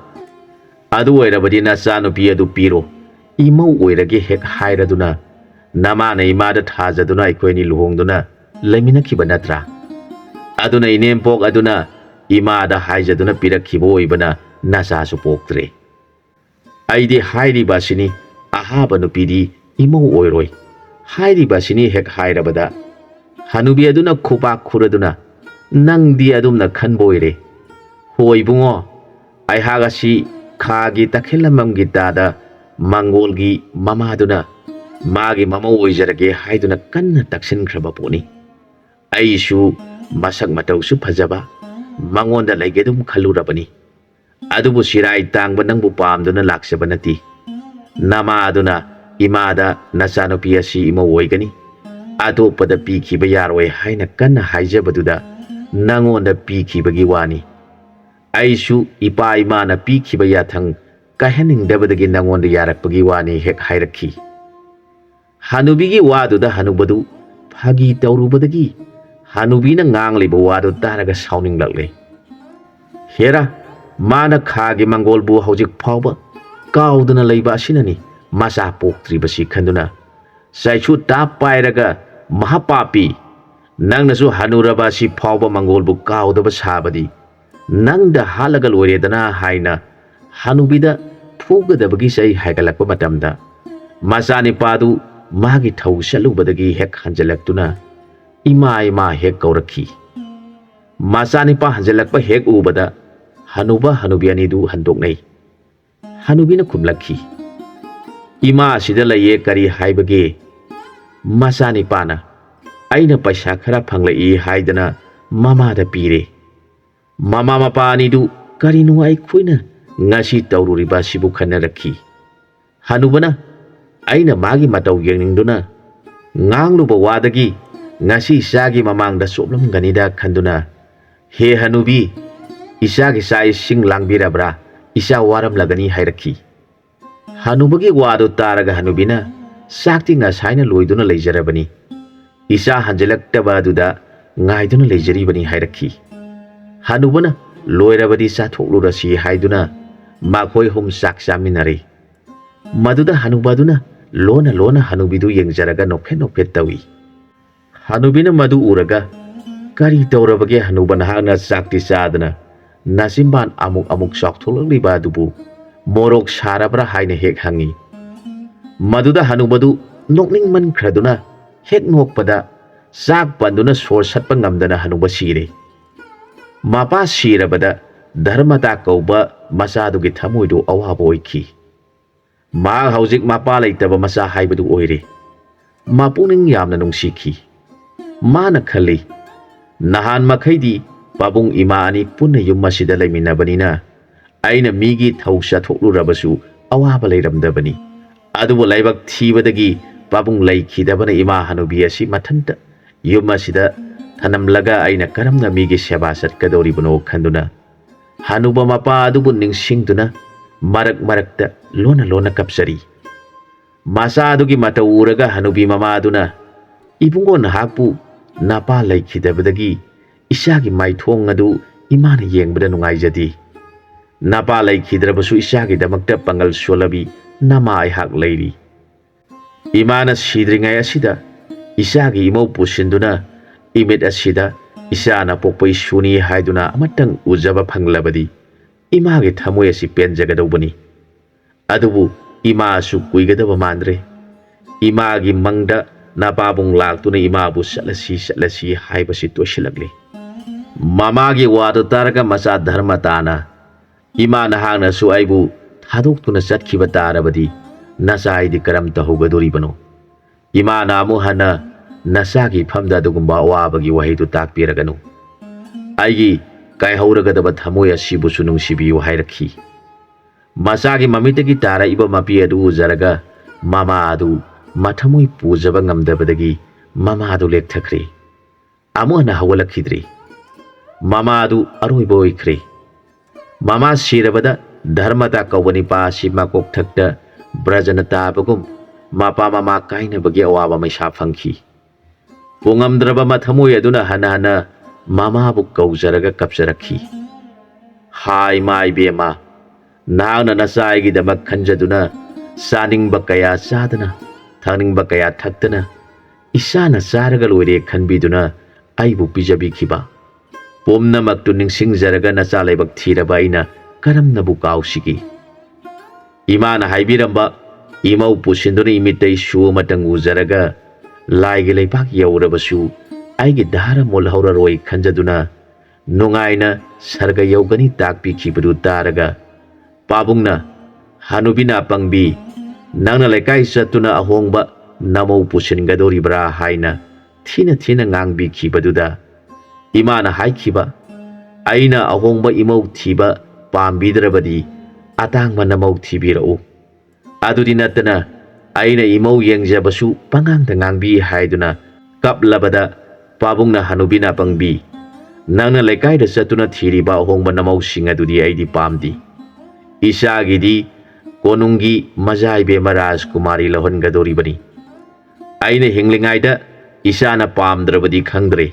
ꯑꯗꯨ ꯑꯣꯏꯔꯕꯗꯤ ꯅꯆꯥꯅꯨꯄꯤ ꯑꯗꯨ ꯄꯤꯔꯣ, ꯏꯃꯧ ꯑꯣꯏꯔꯒꯦ ꯍꯦꯛ ꯍꯥꯏꯔꯗꯨꯅ, ꯅꯃꯥꯅ ꯏꯃꯥꯗ ꯊꯥꯖꯗꯨꯅ ꯑꯩꯈꯣꯏ ꯑꯅꯤ ꯂꯨꯍꯣꯡꯗꯨꯅ ꯂꯩꯃꯤꯟꯅꯈꯤꯕ ꯅꯠꯇ꯭ꯔꯥ? ꯑꯗꯨꯅ ꯏꯅꯦꯝꯄꯣꯛ ꯑꯗꯨꯅ ꯏꯃꯥꯗ ꯍꯥꯏꯖꯗꯨꯅ ꯄꯤꯔꯛꯈꯤꯕ ꯑꯣꯏꯕꯅ ꯅꯆꯥꯁꯨ ꯄꯣꯛꯇ꯭ꯔꯦ꯫ ꯑꯩꯗꯤ ꯍꯥꯏꯔꯤꯕ ꯑꯁꯤꯅꯤ, ꯑꯍꯥꯕ ꯅꯨꯄꯤꯗꯤ ꯏꯃꯧ ꯑꯣꯏꯔꯣꯏ꯫ ꯍꯥꯏꯔꯤꯕ ꯑꯁꯤꯅꯤ ꯍꯦꯛ ꯍꯥꯏꯔꯕꯗ, ꯍꯅꯨꯕꯤ ꯑꯗꯨꯅ ꯈꯨꯕꯥꯛ ꯈꯨꯔꯗꯨꯅ, "ꯅꯪꯗꯤ ꯑꯗꯨꯝꯅ ꯈꯟꯕ ꯑꯣꯏꯔꯦ꯫ ꯍꯣꯏ ꯏꯕꯨꯡꯉꯣ, ꯑꯩꯍꯥꯛ ꯑꯁꯤ ꯈꯥꯒꯤ ꯇꯈꯦꯜꯂꯝꯕꯝꯒꯤ ꯇꯥꯗ ꯃꯪꯒꯣꯜꯒꯤ ꯃꯃꯥꯗꯨꯅ ꯃꯥꯒꯤ ꯃꯃꯧ ꯑꯣꯏꯖꯔꯒꯦ ꯍꯥꯏꯗꯨꯅ ꯀꯟꯅ ꯇꯛꯁꯤꯟꯈ꯭ꯔꯕ ꯄꯣꯠꯅꯤ꯫ ꯑꯩꯁꯨ ꯃꯁꯛ ꯃꯇꯧꯁꯨ ꯐꯖꯕ ꯃꯉꯣꯟꯗ ꯂꯩꯒꯦ ꯑꯗꯨꯝ ꯈꯜꯂꯨꯔꯕꯅꯤ꯫ ꯑꯗꯨꯕꯨ ꯁꯤꯔꯥꯏ ꯇꯥꯡꯕ ꯅꯪꯕꯨ ꯄꯥꯝꯗꯨꯅ ꯂꯥꯛꯆꯕ ꯅꯠꯇꯦ꯫ ꯅꯃꯥ ꯑꯗꯨꯅ ꯏꯃꯥꯗ ꯅꯆꯥꯅꯨꯄꯤ ꯑꯁꯤ ꯏꯃꯧ ꯑꯣꯏꯒꯅꯤ, ꯑꯇꯣꯞꯄꯗ ꯄꯤꯈꯤꯕ ꯌꯥꯔꯣꯏ ꯍꯥꯏꯅ ꯀꯟꯅ ꯍꯥꯏꯖꯕꯗꯨꯗ ꯅꯉꯣꯟꯗ ꯄꯤꯈꯤꯕꯒꯤ ꯋꯥꯅꯤ꯫ ꯑꯩꯁꯨ ꯏꯄꯥ ꯏꯃꯥꯅ ꯄꯤꯈꯤꯕ ꯌꯥꯊꯪ ꯀꯥꯏꯍꯟꯅꯤꯡꯗꯕꯗꯒꯤ ꯅꯉꯣꯟꯗ ꯌꯥꯔꯛꯄꯒꯤ ꯋꯥꯅꯤ" ꯍꯦꯛ ꯍꯥꯏꯔꯛꯈꯤ꯫ ꯍꯅꯨꯕꯤꯒꯤ ꯋꯥꯗꯨꯗ ꯍꯅꯨꯕꯗꯨ ꯐꯥꯒꯤ ꯇꯧꯔꯨꯕꯗꯒꯤ ꯍꯅꯨꯕꯤꯅ ꯉꯥꯡꯂꯤꯕ ꯋꯥꯗꯨ ꯇꯥꯔꯒ ꯁꯥꯎꯅꯤꯡꯂꯛꯂꯦ꯫ ꯍꯦꯔꯥ, ꯃꯥꯅ ꯈꯥꯒꯤ ꯃꯪꯒꯣꯜꯕꯨ ꯍꯧꯖꯤꯛ ꯐꯥꯎꯕ ꯀꯥꯎꯗꯅ ꯂꯩꯕ ꯑꯁꯤꯅꯅꯤ ꯃꯆꯥ ꯄꯣꯛꯇ꯭ꯔꯤꯕꯁꯤ ꯈꯟꯗꯨꯅ ꯆꯩꯁꯨ ꯇꯥꯞ ꯄꯥꯏꯔꯒ, "ꯃꯍꯥꯄꯥꯄꯤ, ꯅꯪꯅꯁꯨ ꯍꯅꯨꯔꯕ ꯑꯁꯤ ꯐꯥꯎꯕ ꯃꯪꯒꯣꯜꯕꯨ ꯀꯥꯎꯗꯕ ꯁꯥꯕꯗꯤ ꯅꯪꯗ ꯍꯥꯠꯂꯒ ꯂꯣꯏꯔꯦꯗꯅ" ꯍꯥꯏꯅ ꯍꯅꯨꯕꯤꯗ ꯐꯨꯒꯗꯕꯒꯤ ꯆꯩ ꯍꯥꯏꯒꯠꯂꯛꯄ ꯃꯇꯝꯗ, ꯃꯆꯥꯅꯤꯄꯥꯗꯨ ꯃꯥꯒꯤ ꯊꯧ ꯆꯠꯂꯨꯕꯗꯒꯤ ꯍꯦꯛ ꯍꯟꯖꯤꯜꯂꯛꯇꯨꯅ ꯏꯃꯥ ꯏꯃꯥ ꯍꯦꯛ ꯀꯧꯔꯛꯈꯤ꯫ ꯃꯆꯥꯅꯤꯄꯥ ꯍꯟꯖꯤꯜꯂꯛꯄ ꯍꯦꯛ ꯎꯕꯗ ꯍꯅꯨꯕ ꯍꯅꯨꯕꯤ ꯑꯅꯤꯗꯨ ꯍꯟꯗꯣꯛꯅꯩ꯫ ꯍꯅꯨꯕꯤꯅ ꯈꯨꯝꯂꯛꯈꯤ, "ꯏꯃꯥ ꯑꯁꯤꯗ ꯂꯩꯌꯦ, ꯀꯔꯤ ꯍꯥꯏꯕꯒꯦ?" ꯃꯆꯥꯅꯤꯄꯥꯅ, "ꯑꯩꯅ ꯄꯩꯁꯥ ꯈꯔ ꯐꯪꯂꯛꯏ ꯍꯥꯏꯗꯅ ꯃꯃꯥꯗ ꯄꯤꯔꯦ꯫ ꯃꯃꯥ ꯃꯄꯥ ꯑꯅꯤꯗꯨ ꯀꯔꯤꯅꯣ ꯑꯩꯈꯣꯏꯅ ꯉꯁꯤ ꯇꯧꯔꯨꯔꯤꯕ ꯑꯁꯤꯕꯨ?" ꯈꯟꯅꯔꯛꯈꯤ꯫ ꯍꯅꯨꯕꯅ ꯑꯩꯅ ꯃꯥꯒꯤ ꯃꯇꯧ ꯌꯦꯡꯅꯤꯡꯗꯨꯅ ꯉꯥꯡꯂꯨꯕ ꯋꯥꯗꯒꯤ ꯉꯁꯤ ꯏꯆꯥꯒꯤ ꯃꯃꯥꯡꯗ ꯆꯣꯞꯂꯝꯒꯅꯤꯗ ꯈꯟꯗꯨꯅ, "ꯍꯦ ꯍꯅꯨꯕꯤ, ꯏꯆꯥꯒꯤ ꯆꯥꯛ ꯏꯁꯤꯡ ꯂꯥꯡꯕꯤꯔꯕ꯭ꯔꯥ? ꯏꯆꯥ ꯋꯥꯔꯝꯂꯒꯅꯤ" ꯍꯥꯏꯔꯛꯈꯤ꯫ ꯍꯅꯨꯕꯒꯤ ꯋꯥꯗꯨ ꯇꯥꯔꯒ ꯍꯅꯨꯕꯤꯅ, "ꯆꯥꯛꯇꯤ ꯉꯁꯥꯏꯅ ꯂꯣꯏꯗꯨꯅ ꯂꯩꯖꯔꯕꯅꯤ꯫ ꯏꯆꯥ ꯍꯟꯖꯤꯜꯂꯛꯇꯕ ꯑꯗꯨꯗ ꯉꯥꯏꯗꯨꯅ ꯂꯩꯖꯔꯤꯕꯅꯤ" ꯍꯥꯏꯔꯛꯈꯤ꯫ ꯍꯅꯨꯕꯅ, "ꯂꯣꯏꯔꯕꯗꯤ ꯆꯥꯊꯣꯛꯂꯨꯔꯁꯤ" ꯍꯥꯏꯗꯨꯅ ꯃꯈꯣꯏ ꯑꯍꯨꯝ ꯆꯥꯛ ꯆꯥꯃꯤꯟꯅꯔꯦ꯫ ꯃꯗꯨꯗ ꯍꯅꯨꯕꯗꯨꯅ ꯂꯣꯟꯅ ꯂꯣꯟꯅ ꯍꯅꯨꯕꯤꯗꯨ ꯌꯦꯡꯖꯔꯒ ꯅꯣꯛꯐꯦꯠ ꯅꯣꯛꯐꯦꯠ ꯇꯧꯏ꯫ ꯍꯅꯨꯕꯤꯅ ꯃꯗꯨ ꯎꯔꯒ, "ꯀꯔꯤ ꯇꯧꯔꯕꯒꯦ ꯍꯅꯨꯕ, ꯅꯍꯥꯛꯅ ꯆꯥꯛꯇꯤ ꯆꯥꯗꯅ ꯅꯆꯤꯟꯕꯥꯟ ꯑꯃꯨꯛ ꯑꯃꯨꯛ ꯆꯥꯎꯊꯣꯛꯂꯛꯂꯤꯕ ꯑꯗꯨꯕꯨ ꯃꯣꯔꯣꯛ ꯁꯥꯔꯕ꯭ꯔꯥ?" ꯍꯥꯏꯅ ꯍꯦꯛ ꯍꯪꯏ꯫ ꯃꯗꯨꯗ ꯍꯅꯨꯕꯗꯨ ꯅꯣꯛꯅꯤꯡꯃꯟꯈ꯭ꯔꯗꯨꯅ ꯍꯦꯛ ꯅꯣꯛꯄꯗ ꯆꯥꯛ ꯄꯟꯗꯨꯅ ꯁꯣꯔ ꯁꯠꯄ ꯉꯝꯗꯅ ꯍꯅꯨꯕ ꯁꯤꯔꯦ꯫ ꯃꯄꯥ ꯁꯤꯔꯕꯗ ꯙꯔꯃꯇꯥ ꯀꯧꯕ ꯃꯆꯥꯗꯨꯒꯤ ꯊꯃꯣꯏꯗꯨ ꯑꯋꯥꯕ ꯑꯣꯏꯈꯤ꯫ ꯃꯍꯥꯛ ꯍꯧꯖꯤꯛ ꯃꯄꯥ ꯂꯩꯇꯕ ꯃꯆꯥ ꯍꯥꯏꯕꯗꯨ ꯑꯣꯏꯔꯦ꯫ ꯃꯄꯨꯛꯅꯤꯡ ꯌꯥꯝꯅ ꯅꯨꯡꯁꯤꯈꯤ꯫ ꯃꯥꯅ ꯈꯜꯂꯤ, "ꯅꯍꯥꯟ ꯃꯈꯩꯗꯤ ꯄꯥꯕꯨꯡ ꯏꯃꯥ ꯑꯅꯤ ꯄꯨꯟꯅ ꯌꯨꯝ ꯑꯁꯤꯗ ꯂꯩꯃꯤꯟꯅꯕꯅꯤꯅ ꯑꯩꯅ ꯃꯤꯒꯤ ꯊꯧ ꯆꯠꯊꯣꯛꯂꯨꯔꯕꯁꯨ ꯑꯋꯥꯕ ꯂꯩꯔꯝꯗꯕꯅꯤ꯫ ꯑꯗꯨꯕꯨ ꯂꯥꯏꯕꯛ ꯊꯤꯕꯗꯒꯤ ꯄꯥꯕꯨꯡ ꯂꯩꯈꯤꯗꯕꯅ ꯏꯃꯥ ꯍꯅꯨꯕꯤ ꯑꯁꯤ ꯃꯊꯟꯇ ꯌꯨꯝ ꯑꯁꯤꯗ ꯊꯅꯝꯂꯒ ꯑꯩꯅ ꯀꯔꯝꯅ ꯃꯤꯒꯤ ꯁꯦꯕꯥ ꯆꯠꯀꯗꯧꯔꯤꯕꯅꯣ?" ꯈꯟꯗꯨꯅ ꯍꯅꯨꯕ ꯃꯄꯥ ꯑꯗꯨꯕꯨ ꯅꯤꯡꯁꯤꯡꯗꯨꯅ ꯃꯔꯛ ꯃꯔꯛꯇ ꯂꯣꯟꯅ ꯂꯣꯟꯅ ꯀꯞꯆꯔꯤ꯫ ꯃꯆꯥ ꯑꯗꯨꯒꯤ ꯃꯇꯧ ꯎꯔꯒ ꯍꯅꯨꯕꯤ ꯃꯃꯥ ꯑꯗꯨꯅ, "ꯏꯕꯨꯡꯉꯣ, ꯅꯍꯥꯛꯄꯨ ꯅꯄꯥ ꯂꯩꯈꯤꯗꯕꯗꯒꯤ ꯏꯆꯥꯒꯤ ꯃꯥꯏꯊꯣꯡ ꯑꯗꯨ ꯏꯃꯥꯅ ꯌꯦꯡꯕꯗ ꯅꯨꯡꯉꯥꯏꯖꯗꯦ꯫ ꯅꯄꯥ ꯂꯩꯈꯤꯗ꯭ꯔꯕꯁꯨ ꯏꯆꯥꯒꯤꯗꯃꯛꯇ ꯄꯥꯡꯒꯜ ꯁꯣꯜꯂꯕꯤ ꯅꯃꯥ ꯑꯩꯍꯥꯛ ꯂꯩꯔꯤ꯫ ꯏꯃꯥꯅ ꯁꯤꯗ꯭ꯔꯤꯉꯩ ꯑꯁꯤꯗ ꯏꯆꯥꯒꯤ ꯏꯃꯧ ꯄꯨꯁꯤꯟꯗꯨꯅ ꯏꯃꯤꯠ ꯑꯁꯤꯗ ꯏꯆꯥꯅ ꯄꯣꯛꯄ ꯏꯁꯨꯅꯤ ꯍꯥꯏꯗꯨꯅ ꯑꯃꯇꯪ ꯎꯖꯕ ꯐꯪꯂꯕꯗꯤ ꯏꯃꯥꯒꯤ ꯊꯃꯣꯏ ꯑꯁꯤ ꯄꯦꯟꯖꯒꯗꯧꯕꯅꯤ꯫ ꯑꯗꯨꯕꯨ ꯏꯃꯥꯁꯨ ꯀꯨꯏꯒꯗꯕ ꯃꯥꯟꯗ꯭ꯔꯦ꯫ ꯏꯃꯥꯒꯤ ꯃꯪꯗ ꯅꯄꯥꯕꯨꯡ ꯂꯥꯛꯇꯨꯅ ꯏꯃꯥꯕꯨ ꯆꯠꯂꯁꯤ, ꯆꯠꯂꯁꯤ ꯍꯥꯏꯕꯁꯤ ꯇꯣꯏꯁꯤꯜꯂꯛꯂꯦ꯫" ꯃꯃꯥꯒꯤ ꯋꯥꯗꯨ ꯇꯥꯔꯒ ꯃꯆꯥ ꯙꯔꯃꯇꯥꯅ, "ꯏꯃꯥ, ꯅꯍꯥꯛꯅꯁꯨ ꯑꯩꯕꯨ ꯊꯥꯗꯣꯛꯇꯨꯅ ꯆꯠꯈꯤꯕ ꯇꯥꯔꯕꯗꯤ ꯅꯆꯥ ꯑꯩꯗꯤ ꯀꯔꯝ ꯇꯧꯍꯧꯒꯗꯣꯔꯤꯕꯅꯣ? ꯏꯃꯥꯅ ꯑꯃꯨꯛ ꯍꯟꯅ ꯅꯆꯥꯒꯤ ꯏꯐꯝꯗ ꯑꯗꯨꯒꯨꯝꯕ ꯑꯋꯥꯕꯒꯤ ꯋꯥꯍꯩꯗꯨ ꯇꯥꯛꯄꯤꯔꯒꯅꯨ꯫ ꯑꯩꯒꯤ ꯀꯥꯏꯍꯧꯔꯒꯗꯕ ꯊꯃꯣꯏ ꯑꯁꯤꯕꯨꯁꯨ ꯅꯨꯡꯁꯤꯕꯤꯌꯨ" ꯍꯥꯏꯔꯛꯈꯤ꯫ ꯃꯆꯥꯒꯤ ꯃꯃꯤꯠꯇꯒꯤ ꯇꯥꯔꯛꯏꯕ ꯃꯄꯤ ꯑꯗꯨ ꯎꯖꯔꯒ ꯃꯃꯥ ꯑꯗꯨ ꯃꯊꯃꯣꯏ ꯄꯨꯖꯕ ꯉꯝꯗꯕꯗꯒꯤ ꯃꯃꯥ ꯑꯗꯨ ꯂꯦꯛꯊꯈ꯭ꯔꯦ꯫ ꯑꯃꯨꯛ ꯍꯟꯅ ꯍꯧꯒꯠꯂꯛꯈꯤꯗ꯭ꯔꯦ꯫ ꯃꯃꯥ ꯑꯗꯨ ꯑꯔꯣꯏꯕ ꯑꯣꯏꯈ꯭ꯔꯦ꯫ ꯃꯃꯥ ꯁꯤꯔꯕꯗ ꯙꯔꯃꯇꯥ ꯀꯧꯕ ꯅꯤꯄꯥ ꯑꯁꯤ ꯃꯀꯣꯛꯊꯛꯇ ꯕ꯭ꯔꯖꯅ ꯇꯥꯕꯒꯨꯝ ꯃꯄꯥ ꯃꯃꯥ ꯀꯥꯏꯅꯕꯒꯤ ꯑꯋꯥꯕ ꯃꯩꯁꯥ ꯐꯪꯈꯤ꯫ ꯄꯨꯉꯝꯗ꯭ꯔꯕ ꯃꯊꯃꯣꯏ ꯑꯗꯨꯅ ꯍꯟꯅ ꯍꯟꯅ ꯃꯃꯥꯕꯨ ꯀꯧꯖꯔꯒ ꯀꯞꯆꯔꯛꯈꯤ꯫ "ꯍꯥ ꯏꯃꯥ ꯏꯕꯦꯝꯃ, ꯅꯍꯥꯛꯅ ꯅꯆꯥ ꯑꯩꯒꯤꯗꯃꯛ ꯈꯟꯖꯗꯨꯅ ꯆꯥꯅꯤꯡꯕ ꯀꯌꯥ ꯆꯥꯗꯅ, ꯊꯛꯅꯤꯡꯕ ꯀꯌꯥ ꯊꯛꯇꯅ, ꯏꯆꯥꯅ ꯆꯥꯔꯒ ꯂꯣꯏꯔꯦ ꯈꯟꯕꯤꯗꯨꯅ ꯑꯩꯕꯨ ꯄꯤꯖꯕꯤꯈꯤꯕ ꯄꯨꯝꯅꯃꯛꯇꯨ ꯅꯤꯡꯁꯤꯡꯖꯔꯒ ꯅꯆꯥ ꯂꯥꯏꯕꯛ ꯊꯤꯔꯕ ꯑꯩꯅ ꯀꯔꯝꯅꯕꯨ ꯀꯥꯎꯁꯤꯒꯦ? ꯏꯃꯥꯅ ꯍꯥꯏꯕꯤꯔꯝꯕ ꯏꯃꯧ ꯄꯨꯁꯤꯟꯗꯨꯅ ꯏꯃꯤꯠꯇ ꯏꯁꯨ ꯑꯃꯇꯪ ꯎꯖꯔꯒ ꯂꯥꯏꯒꯤ ꯂꯩꯕꯥꯛ ꯌꯧꯔꯕꯁꯨ ꯑꯩꯒꯤ ꯙꯥꯔ ꯃꯨꯜꯍꯧꯔꯔꯣꯏ ꯈꯟꯖꯗꯨꯅ ꯅꯨꯡꯉꯥꯏꯅ ꯁꯔꯒ ꯌꯧꯒꯅꯤ ꯇꯥꯛꯄꯤꯈꯤꯕꯗꯨ ꯇꯥꯔꯒ ꯄꯥꯕꯨꯡꯅ, "ꯍꯅꯨꯕꯤ ꯅꯥꯄꯪꯕꯤ, ꯅꯪꯅ ꯂꯩꯀꯥꯏ ꯆꯠꯇꯨꯅ ꯑꯍꯣꯡꯕ ꯅꯃꯧ ꯄꯨꯁꯤꯟꯒꯗꯧꯔꯤꯕ꯭ꯔꯥ?" ꯍꯥꯏꯅ ꯊꯤꯅ ꯊꯤꯅ ꯉꯥꯡꯕꯤꯈꯤꯕꯗꯨꯗ ꯏꯃꯥꯅ ꯍꯥꯏꯈꯤꯕ, "ꯑꯩꯅ ꯑꯍꯣꯡꯕ ꯏꯃꯧ ꯊꯤꯕ ꯄꯥꯝꯕꯤꯗ꯭ꯔꯕꯗꯤ ꯑꯇꯥꯡꯕ ꯅꯃꯧ ꯊꯤꯕꯤꯔꯛꯎ꯫ ꯑꯗꯨꯗꯤ ꯅꯠꯇꯅ ꯑꯩꯅ ꯏꯃꯧ ꯌꯦꯡꯖꯕꯁꯨ ꯄꯉꯥꯡꯗ ꯉꯥꯡꯕꯤ" ꯍꯥꯏꯗꯨꯅ ꯀꯞꯂꯕꯗ ꯄꯥꯕꯨꯡꯅ, "ꯍꯅꯨꯕꯤ ꯅꯥꯄꯪꯕꯤ, ꯅꯪꯅ ꯂꯩꯀꯥꯏꯗ ꯆꯠꯇꯨꯅ ꯊꯤꯔꯤꯕ ꯑꯍꯣꯡꯕ ꯅꯃꯧꯁꯤꯡ ꯑꯗꯨꯗꯤ ꯑꯩꯗꯤ ꯄꯥꯝꯗꯦ꯫ ꯏꯆꯥꯒꯤꯗꯤ ꯀꯣꯅꯨꯡꯒꯤ ꯃꯖꯥ ꯏꯕꯦꯝꯃ ꯔꯥꯖꯀꯨꯃꯥꯔꯤ ꯂꯧꯍꯟꯒꯗꯧꯔꯤꯕꯅꯤ꯫ ꯑꯩꯅ ꯍꯤꯡꯂꯤꯉꯩꯗ ꯏꯆꯥꯅ ꯄꯥꯝꯗ꯭ꯔꯕꯗꯤ ꯈꯪꯗ꯭ꯔꯦ,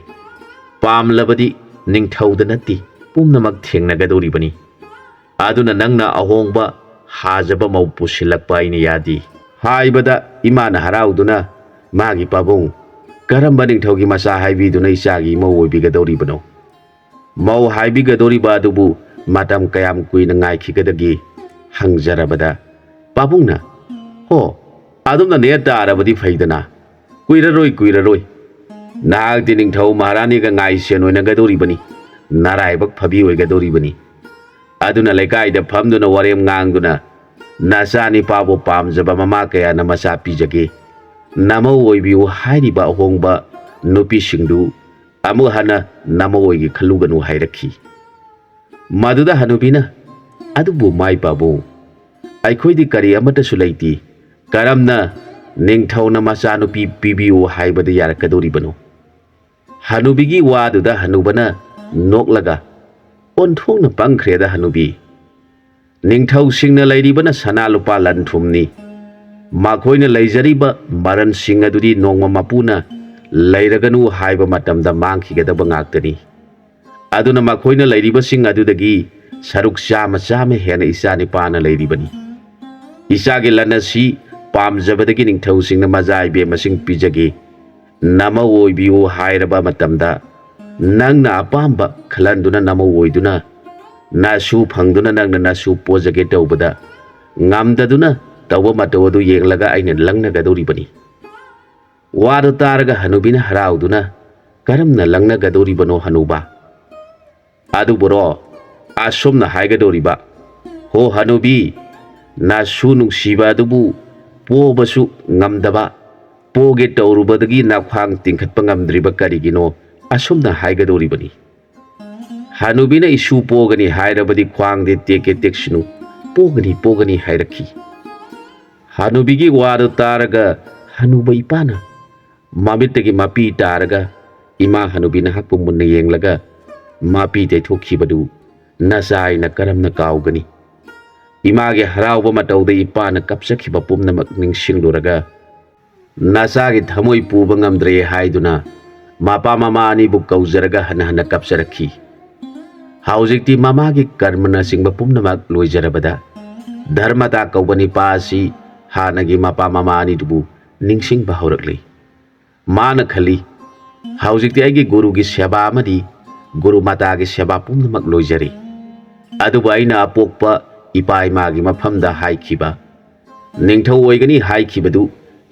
ꯄꯥꯝꯂꯕꯗꯤ ꯅꯤꯡꯊꯧꯗ ꯅꯠꯇꯦ, ꯄꯨꯝꯅꯃꯛ ꯊꯦꯡꯅꯒꯗꯧꯔꯤꯕꯅꯤ꯫ ꯑꯗꯨꯅ ꯅꯪꯅ ꯑꯍꯣꯡꯕ ꯍꯥꯖꯕ ꯃꯧ ꯄꯨꯁꯤꯜꯂꯛꯄ ꯑꯩꯅ ꯌꯥꯗꯦ" ꯍꯥꯏꯕꯗ ꯏꯃꯥꯅ ꯍꯔꯥꯎꯗꯨꯅ, "ꯃꯥꯒꯤ ꯄꯥꯕꯨꯡ, ꯀꯔꯝꯕ ꯅꯤꯡꯊꯧꯒꯤ ꯃꯆꯥ ꯍꯥꯏꯕꯤꯗꯨꯅ ꯏꯆꯥꯒꯤ ꯏꯃꯧ ꯑꯣꯏꯕꯤꯒꯗꯧꯔꯤꯕꯅꯣ? ꯃꯧ ꯍꯥꯏꯕꯤꯒꯗꯧꯔꯤꯕ ꯑꯗꯨꯕꯨ ꯃꯇꯝ ꯀꯌꯥꯝ ꯀꯨꯏꯅ ꯉꯥꯏꯈꯤꯒꯗꯒꯦ?" ꯍꯪꯖꯔꯕꯗ ꯄꯥꯕꯨꯡꯅ, "ꯍꯣ, ꯑꯗꯨꯝꯅ ꯅꯦ ꯇꯥꯔꯕꯗꯤ ꯐꯩꯗꯅ, ꯀꯨꯏꯔꯔꯣꯏ, ꯀꯨꯏꯔꯔꯣꯏ꯫ ꯅꯍꯥꯛꯇꯤ ꯅꯤꯡꯊꯧ ꯃꯍꯥꯔꯥꯅꯤꯒ ꯉꯥꯏꯁꯦꯟ ꯑꯣꯏꯅꯒꯗꯧꯔꯤꯕꯅꯤ, ꯅꯔꯥꯏꯕꯛ ꯐꯕꯤ ꯑꯣꯏꯒꯗꯧꯔꯤꯕꯅꯤ꯫ ꯑꯗꯨꯅ ꯂꯩꯀꯥꯏꯗ ꯐꯝꯗꯨꯅ ꯋꯥꯔꯦꯝ ꯉꯥꯡꯗꯨꯅ ꯅꯆꯥ ꯅꯤꯄꯥꯕꯨ ꯄꯥꯝꯖꯕ ꯃꯃꯥ ꯀꯌꯥꯅ ꯃꯆꯥ ꯄꯤꯖꯒꯦ꯫ ꯅꯃꯧ ꯑꯣꯏꯕꯤꯌꯨ ꯍꯥꯏꯔꯤꯕ ꯑꯍꯣꯡꯕ ꯅꯨꯄꯤꯁꯤꯡꯗꯨ ꯑꯃꯨꯛ ꯍꯟꯅ ꯅꯃꯧ ꯑꯣꯏꯒꯦ ꯈꯜꯂꯨꯒꯅꯨ" ꯍꯥꯏꯔꯛꯈꯤ꯫ ꯃꯗꯨꯗ ꯍꯅꯨꯕꯤꯅ, "ꯑꯗꯨꯕꯨ ꯃꯥꯏ ꯄꯥꯕꯨꯡ, ꯑꯩꯈꯣꯏꯗꯤ ꯀꯔꯤ ꯑꯃꯠꯇꯁꯨ ꯂꯩꯇꯦ꯫ ꯀꯔꯝꯅ ꯅꯤꯡꯊꯧꯅ ꯃꯆꯥꯅꯨꯄꯤ ꯄꯤꯕꯤꯌꯨ ꯍꯥꯏꯕꯗ ꯌꯥꯔꯛꯀꯗꯧꯔꯤꯕꯅꯣ?" ꯍꯅꯨꯕꯤꯒꯤ ꯋꯥꯗꯨꯗ ꯍꯅꯨꯕꯅ ꯅꯣꯛꯂꯒ, "ꯑꯣꯟꯊꯣꯛꯅ ꯄꯪꯈ꯭ꯔꯦꯗ ꯍꯅꯨꯕꯤ꯫ ꯅꯤꯡꯊꯧꯁꯤꯡꯅ ꯂꯩꯔꯤꯕꯅ ꯁꯅꯥ ꯂꯨꯄꯥ ꯂꯟ ꯊꯨꯝꯅꯤ꯫ ꯃꯈꯣꯏꯅ ꯂꯩꯖꯔꯤꯕ ꯃꯔꯜꯁꯤꯡ ꯑꯗꯨꯗꯤ ꯅꯣꯡꯃ ꯃꯄꯨꯅ ꯂꯩꯔꯒꯅꯨ ꯍꯥꯏꯕ ꯃꯇꯝꯗ ꯃꯥꯡꯈꯤꯒꯗꯕ ꯉꯥꯛꯇꯅꯤ꯫ ꯑꯗꯨꯅ ꯃꯈꯣꯏꯅ ꯂꯩꯔꯤꯕꯁꯤꯡ ꯑꯗꯨꯗꯒꯤ ꯁꯔꯨꯛ ꯆꯥꯝꯃ ꯆꯥꯝꯃ ꯍꯦꯟꯅ ꯏꯆꯥ ꯅꯤꯄꯥꯅ ꯂꯩꯔꯤꯕꯅꯤ꯫ ꯏꯆꯥꯒꯤ ꯂꯟ ꯑꯁꯤ ꯄꯥꯝꯖꯕꯗꯒꯤ ꯅꯤꯡꯊꯧꯁꯤꯡꯅ ꯃꯆꯥ ꯏꯕꯦꯝꯃꯁꯤꯡ ꯄꯤꯖꯒꯦ꯫ ꯅꯃꯧ ꯑꯣꯏꯕꯤꯌꯨ ꯍꯥꯏꯔꯕ ꯃꯇꯝꯗ ꯅꯪꯅ ꯑꯄꯥꯝꯕ ꯈꯜꯍꯟꯗꯨꯅ ꯅꯃꯧ ꯑꯣꯏꯗꯨꯅ ꯅꯁꯨ ꯐꯪꯗꯨꯅ ꯅꯪꯅ ꯅꯁꯨ ꯄꯣꯖꯒꯦ ꯇꯧꯕꯗ ꯉꯝꯗꯗꯨꯅ ꯇꯧꯕ ꯃꯇꯧ ꯑꯗꯨ ꯌꯦꯡꯂꯒ ꯑꯩꯅ ꯂꯪꯅꯒꯗꯧꯔꯤꯕꯅꯤ꯫ ꯋꯥꯗꯨ ꯇꯥꯔꯒ ꯍꯅꯨꯕꯤꯅ ꯍꯔꯥꯎꯗꯨꯅ, "ꯀꯔꯝꯅ ꯂꯪꯅꯒꯗꯧꯔꯤꯕꯅꯣ ꯍꯅꯨꯕ?" "ꯑꯗꯨꯕꯨꯔꯣ, ꯑꯁꯨꯝꯅ ꯍꯥꯏꯒꯗꯧꯔꯤꯕ, ꯍꯣ ꯍꯅꯨꯕꯤ, ꯅꯁꯨ ꯅꯨꯡꯁꯤꯕ ꯑꯗꯨꯕꯨ ꯄꯣꯕꯁꯨ ꯉꯝꯗꯕ, ꯄꯣꯒꯦ ꯇꯧꯔꯨꯕꯗꯒꯤ ꯅꯈ꯭ꯋꯥꯡ ꯇꯤꯡꯈꯠꯄ ꯉꯝꯗ꯭ꯔꯤꯕ ꯀꯔꯤꯒꯤꯅꯣ?" ꯑꯁꯨꯝꯅ ꯍꯥꯏꯒꯗꯧꯔꯤꯕꯅꯤ꯫ ꯍꯅꯨꯕꯤꯅ "ꯏꯁꯨ ꯄꯣꯒꯅꯤ ꯍꯥꯏꯔꯕꯗꯤ ꯈ꯭ꯋꯥꯡꯗꯤ ꯇꯦꯛꯀꯦ ꯇꯦꯛꯁꯅꯨ, ꯄꯣꯒꯅꯤ, ꯄꯣꯒꯅꯤ" ꯍꯥꯏꯔꯛꯈꯤ꯫ ꯍꯅꯨꯕꯤꯒꯤ ꯋꯥꯗꯨ ꯇꯥꯔꯒ ꯍꯅꯨꯕ ꯏꯄꯥꯅ ꯃꯃꯤꯠꯇꯒꯤ ꯃꯄꯤ ꯇꯥꯔꯒ ꯏꯃꯥ ꯍꯅꯨꯕꯤ ꯅꯍꯥꯛꯄꯨ ꯃꯨꯟꯅ ꯌꯦꯡꯂꯒ ꯃꯄꯤ ꯇꯩꯊꯣꯛꯈꯤꯕꯗꯨ ꯅꯆꯥ ꯑꯩꯅ ꯀꯔꯝꯅ ꯀꯥꯎꯒꯅꯤ? ꯏꯃꯥꯒꯤ ꯍꯔꯥꯎꯕ ꯃꯇꯧꯗ ꯏꯄꯥꯅ ꯀꯞꯆꯈꯤꯕ ꯄꯨꯝꯅꯃꯛ ꯅꯤꯡꯁꯤꯡꯂꯨꯔꯒ, ꯅꯆꯥꯒꯤ ꯊꯃꯣꯏ ꯄꯨꯕ ꯉꯝꯗ꯭ꯔꯦ ꯍꯥꯏꯗꯨꯅ ꯃꯄꯥ ꯃꯃꯥ ꯑꯅꯤꯕꯨ ꯀꯧꯖꯔꯒ ꯍꯟꯅ ꯍꯟꯅ ꯀꯞꯆꯔꯛꯈꯤ꯫ ꯍꯧꯖꯤꯛꯇꯤ ꯃꯃꯥꯒꯤ ꯀꯔꯃꯅꯆꯤꯡꯕ ꯄꯨꯝꯅꯃꯛ ꯂꯣꯏꯖꯔꯕꯗ, ꯙꯔꯃꯇꯥ ꯀꯧꯕ ꯅꯤꯄꯥ ꯑꯁꯤ ꯍꯥꯟꯅꯒꯤ ꯃꯄꯥ ꯃꯃꯥ ꯑꯅꯤꯗꯨꯕꯨ ꯅꯤꯡꯁꯤꯡꯕ ꯍꯧꯔꯛꯂꯤ꯫ ꯃꯥꯅ ꯈꯜꯂꯤ, "ꯍꯧꯖꯤꯛꯇꯤ ꯑꯩꯒꯤ ꯒꯨꯔꯨꯒꯤ ꯁꯦꯕꯥ ꯑꯃꯗꯤ ꯒꯨꯔꯨ ꯃꯥꯇꯥꯒꯤ ꯁꯦꯕꯥ ꯄꯨꯝꯅꯃꯛ ꯂꯣꯏꯖꯔꯦ꯫ ꯑꯗꯨꯕꯨ ꯑꯩꯅ ꯑꯄꯣꯛꯄ ꯏꯄꯥ ꯏꯃꯥꯒꯤ ꯃꯐꯝꯗ ꯍꯥꯏꯈꯤꯕ, ꯅꯤꯡꯊꯧ ꯑꯣꯏꯒꯅꯤ ꯍꯥꯏꯈꯤꯕꯗꯨ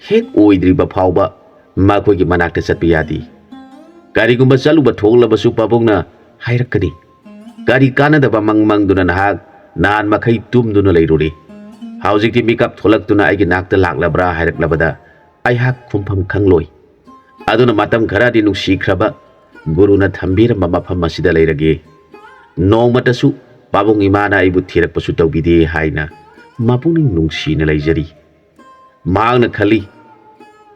ꯍꯦꯛ ꯑꯣꯏꯗ꯭ꯔꯤꯕ ꯐꯥꯎꯕ ꯃꯈꯣꯏꯒꯤ ꯃꯅꯥꯛꯇ ꯆꯠꯄ ꯌꯥꯗꯦ꯫ ꯀꯔꯤꯒꯨꯝꯕ ꯆꯠꯂꯨꯕ ꯊꯣꯛꯂꯕꯁꯨ ꯄꯥꯕꯨꯡꯅ ꯍꯥꯏꯔꯛꯀꯅꯤ, 'ꯀꯔꯤ ꯀꯥꯟꯅꯗꯕ ꯃꯪ ꯃꯪꯗꯨꯅ ꯅꯍꯥꯛ ꯅꯍꯥꯟ ꯃꯈꯩ ꯇꯨꯝꯗꯨꯅ ꯂꯩꯔꯨꯔꯦ? ꯍꯧꯖꯤꯛꯇꯤ ꯃꯤꯀꯞ ꯊꯣꯛꯂꯛꯇꯨꯅ ꯑꯩꯒꯤ ꯅꯥꯛꯇ ꯂꯥꯛꯂꯕ꯭ꯔꯥ?' ꯍꯥꯏꯔꯛꯂꯕꯗ ꯑꯩꯍꯥꯛ ꯈꯨꯝꯐꯝ ꯈꯪꯂꯣꯏ꯫ ꯑꯗꯨꯅ ꯃꯇꯝ ꯈꯔꯗꯤ ꯅꯨꯡꯁꯤꯈ꯭ꯔꯕ ꯒꯨꯔꯨꯅ ꯊꯝꯕꯤꯔꯝꯕ ꯃꯐꯝ ꯑꯁꯤꯗ ꯂꯩꯔꯒꯦ꯫ ꯅꯣꯡꯃꯇꯁꯨ ꯄꯥꯕꯨꯡ ꯏꯃꯥꯅ ꯑꯩꯕꯨ ꯊꯤꯔꯛꯄꯁꯨ ꯇꯧꯕꯤꯗꯦ" ꯍꯥꯏꯅ ꯃꯄꯨꯛꯅꯤꯡ ꯅꯨꯡꯁꯤꯅ ꯂꯩꯖꯔꯤ꯫ ꯃꯍꯥꯛꯅ ꯈꯜꯂꯤ,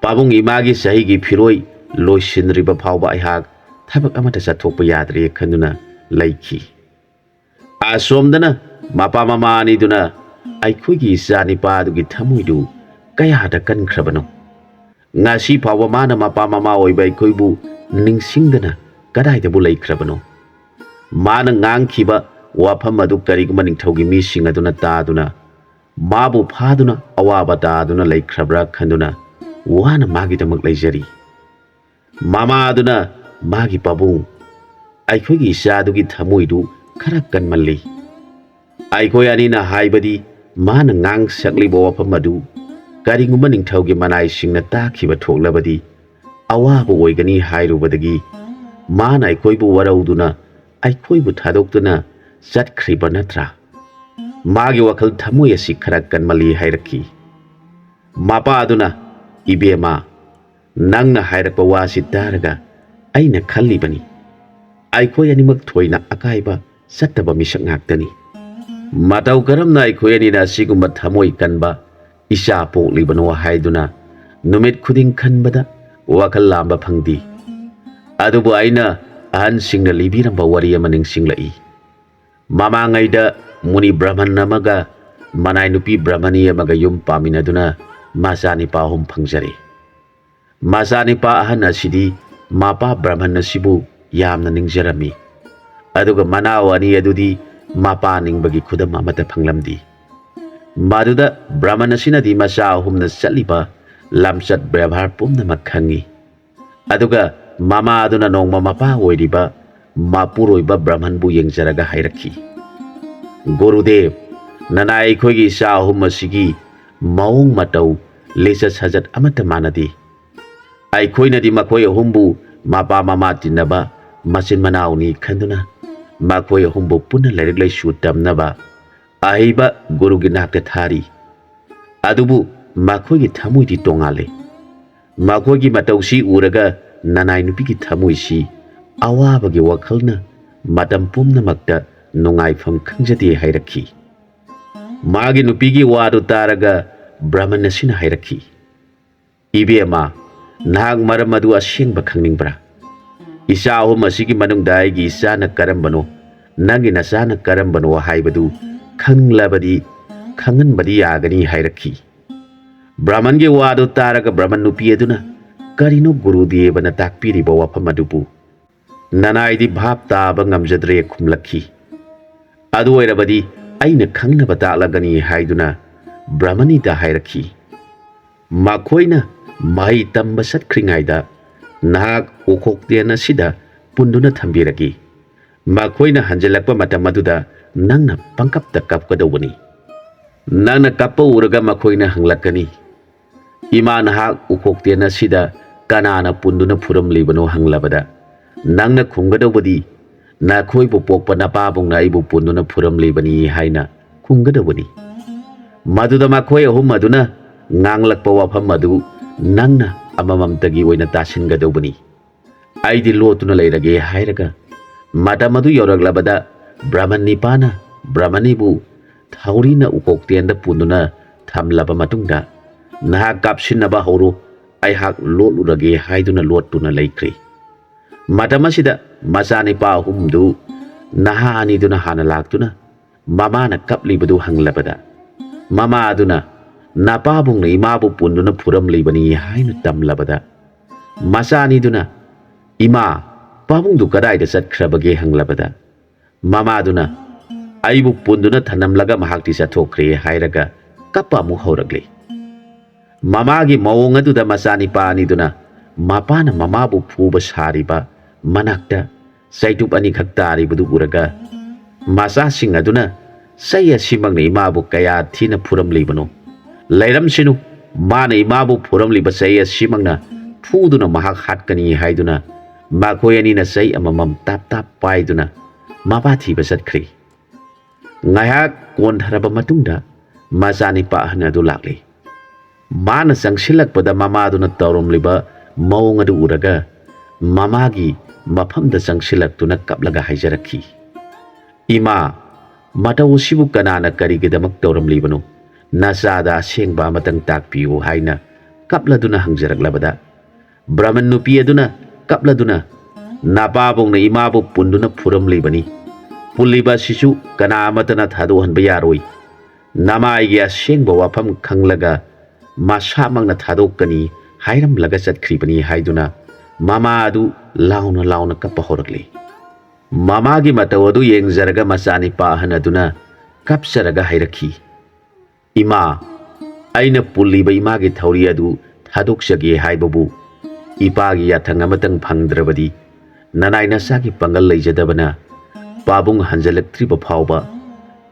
"ꯄꯥꯕꯨꯡ ꯏꯃꯥꯒꯤ ꯆꯍꯤꯒꯤ ꯐꯤꯔꯣꯏ ꯂꯣꯏꯁꯤꯟꯗ꯭ꯔꯤꯕ ꯐꯥꯎꯕ ꯑꯩꯍꯥꯛ ꯊꯕꯛ ꯑꯃꯠꯇ ꯆꯠꯊꯣꯛꯄ ꯌꯥꯗ꯭ꯔꯦ" ꯈꯟꯗꯨꯅ ꯂꯩꯈꯤ꯫ ꯑꯁꯣꯝꯗꯅ ꯃꯄꯥ ꯃꯃꯥ ꯑꯅꯤꯗꯨꯅ ꯑꯩꯈꯣꯏꯒꯤ ꯏꯆꯥ ꯅꯤꯄꯥꯗꯨꯒꯤ ꯊꯃꯣꯏꯗꯨ ꯀꯌꯥꯗ ꯀꯟꯈ꯭ꯔꯕꯅꯣ? ꯉꯁꯤ ꯐꯥꯎꯕ ꯃꯥꯅ ꯃꯄꯥ ꯃꯃꯥ ꯑꯣꯏꯕ ꯑꯩꯈꯣꯏꯕꯨ ꯅꯤꯡꯁꯤꯡꯗꯅ ꯀꯗꯥꯏꯗꯕꯨ ꯂꯩꯈ꯭ꯔꯕꯅꯣ? ꯃꯥꯅ ꯉꯥꯡꯈꯤꯕ ꯋꯥꯐꯝ ꯑꯗꯨ ꯀꯔꯤꯒꯨꯝꯕ ꯅꯤꯡꯊꯧꯒꯤ ꯃꯤꯁꯤꯡ ꯑꯗꯨꯅ ꯇꯥꯗꯨꯅ ꯃꯥꯕꯨ ꯐꯥꯗꯨꯅ ꯑꯋꯥꯕ ꯇꯥꯗꯨꯅ ꯂꯩꯈ꯭ꯔꯕ꯭ꯔꯥ ꯈꯟꯗꯨꯅ ꯋꯥꯅ ꯃꯥꯒꯤꯗꯃꯛ ꯂꯩꯖꯔꯤ꯫ ꯃꯃꯥꯗꯨꯅ ꯃꯥꯒꯤ ꯄꯥꯕꯨꯡ, "ꯑꯩꯈꯣꯏꯒꯤ ꯏꯆꯥꯗꯨꯒꯤ ꯊꯃꯣꯏꯗꯨ ꯈꯔ ꯀꯟꯃꯜꯂꯤ꯫ ꯑꯩꯈꯣꯏ ꯑꯅꯤꯅ ꯍꯥꯏꯕꯗꯤ ꯃꯥꯅ ꯉꯥꯡ ꯁꯛꯂꯤꯕ ꯋꯥꯐꯝ ꯑꯗꯨ ꯀꯔꯤꯒꯨꯝꯕ ꯅꯤꯡꯊꯧꯒꯤ ꯃꯅꯥꯏꯁꯤꯡꯅ ꯇꯥꯈꯤꯕ ꯊꯣꯛꯂꯕꯗꯤ ꯑꯋꯥꯕ ꯑꯣꯏꯒꯅꯤ ꯍꯥꯏꯔꯨꯕꯗꯒꯤ ꯃꯥꯅ ꯑꯩꯈꯣꯏꯕꯨ ꯋꯥꯔꯧꯗꯨꯅ ꯑꯩꯈꯣꯏꯕꯨ ꯊꯥꯗꯣꯛꯇꯨꯅ ꯆꯠꯈ꯭ꯔꯤꯕ ꯅꯠꯇ꯭ꯔꯥ? ꯃꯥꯒꯤ ꯋꯥꯈꯜ ꯊꯃꯣꯏ ꯑꯁꯤ ꯈꯔ ꯀꯟꯃꯜꯂꯤ ꯍꯥꯏꯔꯛꯈꯤ꯫ ꯃꯄꯥ ꯑꯗꯨꯅ, "ꯏꯕꯦꯝꯃ, ꯅꯪꯅ ꯍꯥꯏꯔꯛꯄ ꯋꯥꯁꯤ ꯇꯥꯔꯒ ꯑꯩꯅ ꯈꯜꯂꯤꯕꯅꯤ, ꯑꯩꯈꯣꯏ ꯑꯅꯤꯃꯛ ꯊꯣꯏꯅ ꯑꯀꯥꯏꯕ ꯆꯠꯇꯕ ꯃꯤꯁꯛ ꯉꯥꯛꯇꯅꯤ꯫ ꯃꯇꯧ ꯀꯔꯝꯅ ꯑꯩꯈꯣꯏ ꯑꯅꯤꯅ ꯑꯁꯤꯒꯨꯝꯕ ꯊꯃꯣꯏ ꯀꯟꯕ ꯏꯆꯥ ꯄꯣꯛꯂꯤꯕꯅꯣ ꯍꯥꯏꯗꯨꯅ ꯅꯨꯃꯤꯠ ꯈꯨꯗꯤꯡ ꯈꯟꯕꯗ ꯋꯥꯈꯜ ꯂꯥꯝꯕ ꯐꯪꯗꯦ꯫ ꯑꯗꯨꯕꯨ ꯑꯩꯅ ꯑꯍꯟꯁꯤꯡꯅ ꯂꯤꯕꯤꯔꯝꯕ ꯋꯥꯔꯤ ꯑꯃ ꯅꯤꯡꯁꯤꯡꯂꯛꯏ꯫ ꯃꯃꯥꯡꯉꯩꯗ ꯃꯨꯅꯤ ꯕ꯭ꯔꯍꯃꯟ ꯑꯃꯒ ꯃꯅꯥꯏ ꯅꯨꯄꯤ ꯕ꯭ꯔꯍꯃꯅꯤ ꯑꯃꯒ ꯌꯨꯝ ꯄꯥꯟꯃꯤꯟꯅꯗꯨꯅ ꯃꯆꯥꯅꯤꯄꯥ ꯑꯍꯨꯝ ꯐꯪꯖꯔꯦ꯫ ꯃꯆꯥꯅꯤꯄꯥ ꯑꯍꯟ ꯑꯁꯤꯗꯤ ꯃꯄꯥ ꯕ꯭ꯔꯍꯃꯟ ꯑꯁꯤꯕꯨ ꯌꯥꯝꯅ ꯅꯤꯡꯖꯔꯝꯃꯤ꯫ ꯑꯗꯨꯒ ꯃꯅꯥꯎ ꯑꯅꯤ ꯑꯗꯨꯗꯤ ꯃꯄꯥ ꯅꯤꯡꯕꯒꯤ ꯈꯨꯗꯝ ꯑꯃꯠꯇ ꯐꯪꯂꯝꯗꯦ꯫ ꯃꯗꯨꯗ ꯕ꯭ꯔꯍꯃꯟ ꯑꯁꯤꯅꯗꯤ ꯃꯆꯥ ꯑꯍꯨꯝꯅ ꯆꯠꯂꯤꯕ ꯂꯝꯆꯠ ꯕꯦꯕꯥꯔ ꯄꯨꯝꯅꯃꯛ ꯈꯪꯏ꯫ ꯑꯗꯨꯒ ꯃꯃꯥ ꯑꯗꯨꯅ ꯅꯣꯡꯃ ꯃꯄꯥ ꯑꯣꯏꯔꯤꯕ ꯃꯄꯨꯔꯣꯏꯕ ꯕ꯭ꯔꯍꯃꯟꯕꯨ ꯌꯦꯡꯖꯔꯒ ꯍꯥꯏꯔꯛꯈꯤ, "ꯒꯨꯔꯨꯗꯦꯕ, ꯅꯅꯥꯏ ꯑꯩꯈꯣꯏꯒꯤ ꯏꯆꯥ ꯑꯍꯨꯝ ꯑꯁꯤꯒꯤ ꯃꯑꯣꯡ ꯃꯇꯧ, ꯂꯤꯆꯠ ꯁꯥꯖꯠ ꯑꯃꯠꯇ ꯃꯥꯟꯅꯗꯦ꯫ ꯑꯩꯈꯣꯏꯅꯗꯤ ꯃꯈꯣꯏ ꯑꯍꯨꯝꯕꯨ ꯃꯄꯥ ꯃꯃꯥ ꯇꯤꯟꯅꯕ ꯃꯆꯤꯟ ꯃꯅꯥꯎꯅꯤ ꯈꯟꯗꯨꯅ ꯃꯈꯣꯏ ꯑꯍꯨꯝꯕꯨ ꯄꯨꯟꯅ ꯂꯥꯏꯔꯤꯛ ꯂꯥꯏꯁꯨ ꯇꯝꯅꯕ ꯑꯍꯩꯕ ꯒꯨꯔꯨꯒꯤ ꯅꯥꯛꯇ ꯊꯥꯔꯤ꯫ ꯑꯗꯨꯕꯨ ꯃꯈꯣꯏꯒꯤ ꯊꯃꯣꯏꯗꯤ ꯇꯣꯉꯥꯜꯂꯦ꯫ ꯃꯈꯣꯏꯒꯤ ꯃꯇꯧꯁꯤ ꯎꯔꯒ ꯅꯅꯥꯏ ꯅꯨꯄꯤꯒꯤ ꯊꯃꯣꯏꯁꯤ ꯑꯋꯥꯕꯒꯤ ꯋꯥꯈꯜꯅ ꯃꯇꯝ ꯄꯨꯝꯅꯃꯛꯇ ꯅꯨꯡꯉꯥꯏꯐꯝ ꯈꯪꯖꯗꯦ" ꯍꯥꯏꯔꯛꯈꯤ꯫ ꯃꯥꯒꯤ ꯅꯨꯄꯤꯒꯤ ꯋꯥꯗꯨ ꯇꯥꯔꯒ ꯕ꯭ꯔꯍꯃꯟ ꯑꯁꯤꯅ ꯍꯥꯏꯔꯛꯈꯤ, "ꯏꯕꯦꯝꯃ, ꯅꯍꯥꯛ ꯃꯔꯝ ꯑꯗꯨ ꯑꯁꯦꯡꯕ ꯈꯪꯅꯤꯡꯕ꯭ꯔꯥ? ꯏꯆꯥ ꯑꯍꯨꯝ ꯑꯁꯤꯒꯤ ꯃꯅꯨꯡꯗ ꯑꯩꯒꯤ ꯏꯆꯥꯅ ꯀꯔꯝꯕꯅꯣ, ꯅꯪꯒꯤ ꯅꯆꯥꯅ ꯀꯔꯝꯕꯅꯣ ꯍꯥꯏꯕꯗꯨ ꯈꯪꯂꯕꯗꯤ, ꯈꯪꯍꯟꯕꯗꯤ ꯌꯥꯒꯅꯤ" ꯍꯥꯏꯔꯛꯈꯤ꯫ ꯕ꯭ꯔꯍꯃꯟꯒꯤ ꯋꯥꯗꯨ ꯇꯥꯔꯒ ꯕ꯭ꯔꯍꯃꯟ ꯅꯨꯄꯤ ꯑꯗꯨꯅ, "ꯀꯔꯤꯅꯣ ꯒꯨꯔꯨꯗꯦꯕꯅ ꯇꯥꯛꯄꯤꯔꯤꯕ ꯋꯥꯐꯝ ꯑꯗꯨꯕꯨ? ꯅꯅꯥꯏꯗꯤ ꯚꯥꯞ ꯇꯥꯕ ꯉꯝꯖꯗ꯭ꯔꯦ" ꯈꯨꯝꯂꯛꯈꯤ꯫ "ꯑꯗꯨ ꯑꯣꯏꯔꯕꯗꯤ ꯑꯩꯅ ꯈꯪꯅꯕ ꯇꯥꯛꯂꯒꯅꯤ" ꯍꯥꯏꯗꯨꯅ ꯕ꯭ꯔꯍꯃꯅꯤꯗ ꯍꯥꯏꯔꯛꯈꯤ꯫ "ꯃꯈꯣꯏꯅ ꯃꯍꯩ ꯇꯝꯕ ꯆꯠꯈ꯭ꯔꯤꯉꯩꯗ ꯅꯍꯥꯛ ꯎꯈꯣꯛꯇꯦꯟ ꯑꯁꯤꯗ ꯄꯨꯟꯗꯨꯅ ꯊꯝꯕꯤꯔꯒꯦ꯫ ꯃꯈꯣꯏꯅ ꯍꯟꯖꯤꯜꯂꯛꯄ ꯃꯇꯝ ꯑꯗꯨꯗ ꯅꯪꯅ ꯄꯪꯀꯞꯇ ꯀꯞꯀꯗꯧꯕꯅꯤ꯫ ꯅꯪꯅ ꯀꯞꯄ ꯎꯔꯒ ꯃꯈꯣꯏꯅ ꯍꯪꯂꯛꯀꯅꯤ, "ꯏꯃꯥ, ꯅꯍꯥꯛ ꯎꯀꯣꯛꯇꯦꯟ ꯑꯁꯤꯗ ꯀꯅꯥꯅ ꯄꯨꯟꯗꯨꯅ ꯐꯨꯔꯝꯂꯤꯕꯅꯣ?" ꯍꯪꯂꯕꯗ, ꯅꯪꯅ ꯈꯨꯝꯒꯗꯧꯕꯗꯤ, "ꯅꯈꯣꯏꯕꯨ ꯄꯣꯛꯄ ꯅꯄꯥꯕꯨꯡꯅ ꯑꯩꯕꯨ ꯄꯨꯟꯗꯨꯅ ꯐꯨꯔꯝꯂꯤꯕꯅꯤ" ꯍꯥꯏꯅ ꯈꯨꯝꯒꯗꯧꯕꯅꯤ꯫ ꯃꯗꯨꯗ ꯃꯈꯣꯏ ꯑꯍꯨꯝ ꯑꯗꯨꯅ ꯉꯥꯡꯂꯛꯄ ꯋꯥꯐꯝ ꯑꯗꯨ ꯅꯪꯅ ꯑꯃꯃꯝꯇꯒꯤ ꯑꯣꯏꯅ ꯇꯥꯁꯤꯟꯒꯗꯧꯕꯅꯤ꯫ "ꯑꯩꯗꯤ ꯂꯣꯠꯇꯨꯅ ꯂꯩꯔꯒꯦ" ꯍꯥꯏꯔꯒ, ꯃꯇꯝ ꯑꯗꯨ ꯌꯧꯔꯛꯂꯕꯗ ꯕ꯭ꯔꯍꯃꯟ ꯅꯤꯄꯥꯅ ꯕ꯭ꯔꯍꯃꯅꯤꯕꯨ ꯊꯧꯔꯤꯅ ꯎꯀꯣꯛꯇꯦꯟꯗ ꯄꯨꯟꯗꯨꯅ ꯊꯝꯂꯕ ꯃꯇꯨꯡꯗ, "ꯅꯍꯥꯛ ꯀꯥꯞꯁꯤꯟꯅꯕ ꯍꯧꯔꯣ, ꯑꯩꯍꯥꯛ ꯂꯣꯠꯂꯨꯔꯒꯦ" ꯍꯥꯏꯗꯨꯅ ꯂꯣꯠꯇꯨꯅ ꯂꯩꯈ꯭ꯔꯦ꯫ ꯃꯇꯝ ꯑꯁꯤꯗ ꯃꯆꯥꯅꯤꯄꯥ ꯑꯍꯨꯝꯗꯨ ꯅꯍꯥ ꯑꯅꯤꯗꯨꯅ ꯍꯥꯟꯅ ꯂꯥꯛꯇꯨꯅ ꯃꯃꯥꯅ ꯀꯞꯂꯤꯕꯗꯨ ꯍꯪꯂꯕꯗ, ꯃꯃꯥ ꯑꯗꯨꯅ, "ꯅꯄꯥꯕꯨꯡꯅ ꯏꯃꯥꯕꯨ ꯄꯨꯟꯗꯨꯅ ꯐꯨꯔꯝꯂꯤꯕꯅꯤ" ꯍꯥꯏꯅ ꯇꯝꯂꯕꯗ, ꯃꯆꯥ ꯑꯅꯤꯗꯨꯅ, "ꯏꯃꯥ, ꯄꯥꯕꯨꯡꯗꯨ ꯀꯗꯥꯏꯗ ꯆꯠꯈ꯭ꯔꯕꯒꯦ?" ꯍꯪꯂꯕꯗ, ꯃꯃꯥꯗꯨꯅ, "ꯑꯩꯕꯨ ꯄꯨꯟꯗꯨꯅ ꯊꯅꯝꯂꯒ ꯃꯍꯥꯛꯇꯤ ꯆꯠꯊꯣꯛꯈ꯭ꯔꯦ" ꯍꯥꯏꯔꯒ ꯀꯞꯄ ꯑꯃꯨꯛ ꯍꯧꯔꯛꯂꯤ꯫ ꯃꯃꯥꯒꯤ ꯃꯑꯣꯡ ꯑꯗꯨꯗ ꯃꯆꯥꯅꯤꯄꯥ ꯑꯅꯤꯗꯨꯅ ꯃꯄꯥꯅ ꯃꯃꯥꯕꯨ ꯐꯨꯕ ꯁꯥꯔꯤꯕ ꯃꯅꯥꯛꯇ ꯆꯩꯇꯨꯞ ꯑꯅꯤꯈꯛ ꯇꯥꯔꯤꯕꯗꯨ ꯎꯔꯒ, ꯃꯆꯥꯁꯤꯡ ꯑꯗꯨꯅ ꯆꯩ ꯑꯁꯤꯃꯛꯅ ꯏꯃꯥꯕꯨ ꯀꯌꯥ ꯊꯤꯅ ꯐꯨꯔꯝꯂꯤꯕꯅꯣ? ꯂꯩꯔꯝꯁꯤꯅꯨ, ꯃꯥꯅ ꯏꯃꯥꯕꯨ ꯐꯨꯔꯝꯂꯤꯕ ꯆꯩ ꯑꯁꯤꯃꯛꯅ ꯐꯨꯗꯨꯅ ꯃꯍꯥꯛ ꯍꯥꯠꯀꯅꯤ ꯍꯥꯏꯗꯨꯅ ꯃꯈꯣꯏ ꯑꯅꯤꯅ ꯆꯩ ꯑꯃꯃꯝ ꯇꯥꯞ ꯇꯥꯞ ꯄꯥꯏꯗꯨꯅ ꯃꯄꯥ ꯊꯤꯕ ꯆꯠꯈ꯭ꯔꯤ꯫ ꯉꯥꯏꯍꯥꯛ ꯀꯣꯟꯊꯔꯕ ꯃꯇꯨꯡꯗ ꯃꯆꯥꯅꯤꯄꯥ ꯑꯍꯟ ꯑꯗꯨ ꯂꯥꯛꯂꯤ꯫ ꯃꯥꯅ ꯆꯪꯁꯤꯜꯂꯛꯄꯗ ꯃꯃꯥꯗꯨꯅ ꯇꯧꯔꯝꯂꯤꯕ ꯃꯑꯣꯡ ꯑꯗꯨ ꯎꯔꯒ ꯃꯃꯥꯒꯤ ꯃꯐꯝꯗ ꯆꯪꯁꯤꯜꯂꯛꯇꯨꯅ ꯀꯞꯂꯒ ꯍꯥꯏꯖꯔꯛꯈꯤ, "ꯏꯃꯥ, ꯃꯇꯧ ꯑꯁꯤꯕꯨ ꯀꯅꯥꯅ ꯀꯔꯤꯒꯤꯗꯃꯛ ꯇꯧꯔꯝꯂꯤꯕꯅꯣ? ꯅꯆꯥꯗ ꯑꯁꯦꯡꯕ ꯑꯃꯇꯪ ꯇꯥꯛꯄꯤꯌꯨ" ꯍꯥꯏꯅ ꯀꯞꯂꯗꯨꯅ ꯍꯪꯖꯔꯛꯂꯕꯗ, ꯕ꯭ꯔꯍꯃꯟ ꯅꯨꯄꯤ ꯑꯗꯨꯅ ꯀꯞꯂꯗꯨꯅ, "ꯅꯄꯥꯕꯨꯡꯅ ꯏꯃꯥꯕꯨ ꯄꯨꯟꯗꯨꯅ ꯐꯨꯔꯝꯂꯤꯕꯅꯤ꯫ ꯄꯨꯜꯂꯤꯕ ꯑꯁꯤꯁꯨ ꯀꯅꯥ ꯑꯃꯠꯇꯅ ꯊꯥꯗꯣꯛꯍꯟꯕ ꯌꯥꯔꯣꯏ꯫ ꯅꯃꯥꯏꯒꯤ ꯑꯁꯦꯡꯕ ꯋꯥꯐꯝ ꯈꯪꯂꯒ ꯃꯁꯥꯃꯛꯅ ꯊꯥꯗꯣꯛꯀꯅꯤ" ꯍꯥꯏꯔꯝꯂꯒ ꯆꯠꯈ꯭ꯔꯤꯕꯅꯤ ꯍꯥꯏꯗꯨꯅ ꯃꯃꯥ ꯑꯗꯨ ꯂꯥꯎꯅ ꯂꯥꯎꯅ ꯀꯞꯄ ꯍꯧꯔꯛꯂꯤ꯫ ꯃꯃꯥꯒꯤ ꯃꯇꯧ ꯑꯗꯨ ꯌꯦꯡꯖꯔꯒ ꯃꯆꯥꯅꯤꯄꯥ ꯑꯍꯟ ꯑꯗꯨꯅ ꯀꯞꯆꯔꯒ ꯍꯥꯏꯔꯛꯈꯤ, "ꯏꯃꯥ, ꯑꯩꯅ ꯄꯨꯜꯂꯤꯕ ꯏꯃꯥꯒꯤ ꯊꯧꯔꯤ ꯑꯗꯨ ꯊꯥꯗꯣꯛꯆꯒꯦ ꯍꯥꯏꯕꯕꯨ ꯏꯄꯥꯒꯤ ꯌꯥꯊꯪ ꯑꯃꯇꯪ ꯐꯪꯗ꯭ꯔꯕꯗꯤ ꯅꯅꯥꯏ ꯅꯆꯥꯒꯤ ꯄꯥꯡꯒꯜ ꯂꯩꯖꯗꯕꯅ ꯄꯥꯕꯨꯡ ꯍꯟꯖꯤꯜꯂꯛꯇ꯭ꯔꯤꯕ ꯐꯥꯎꯕ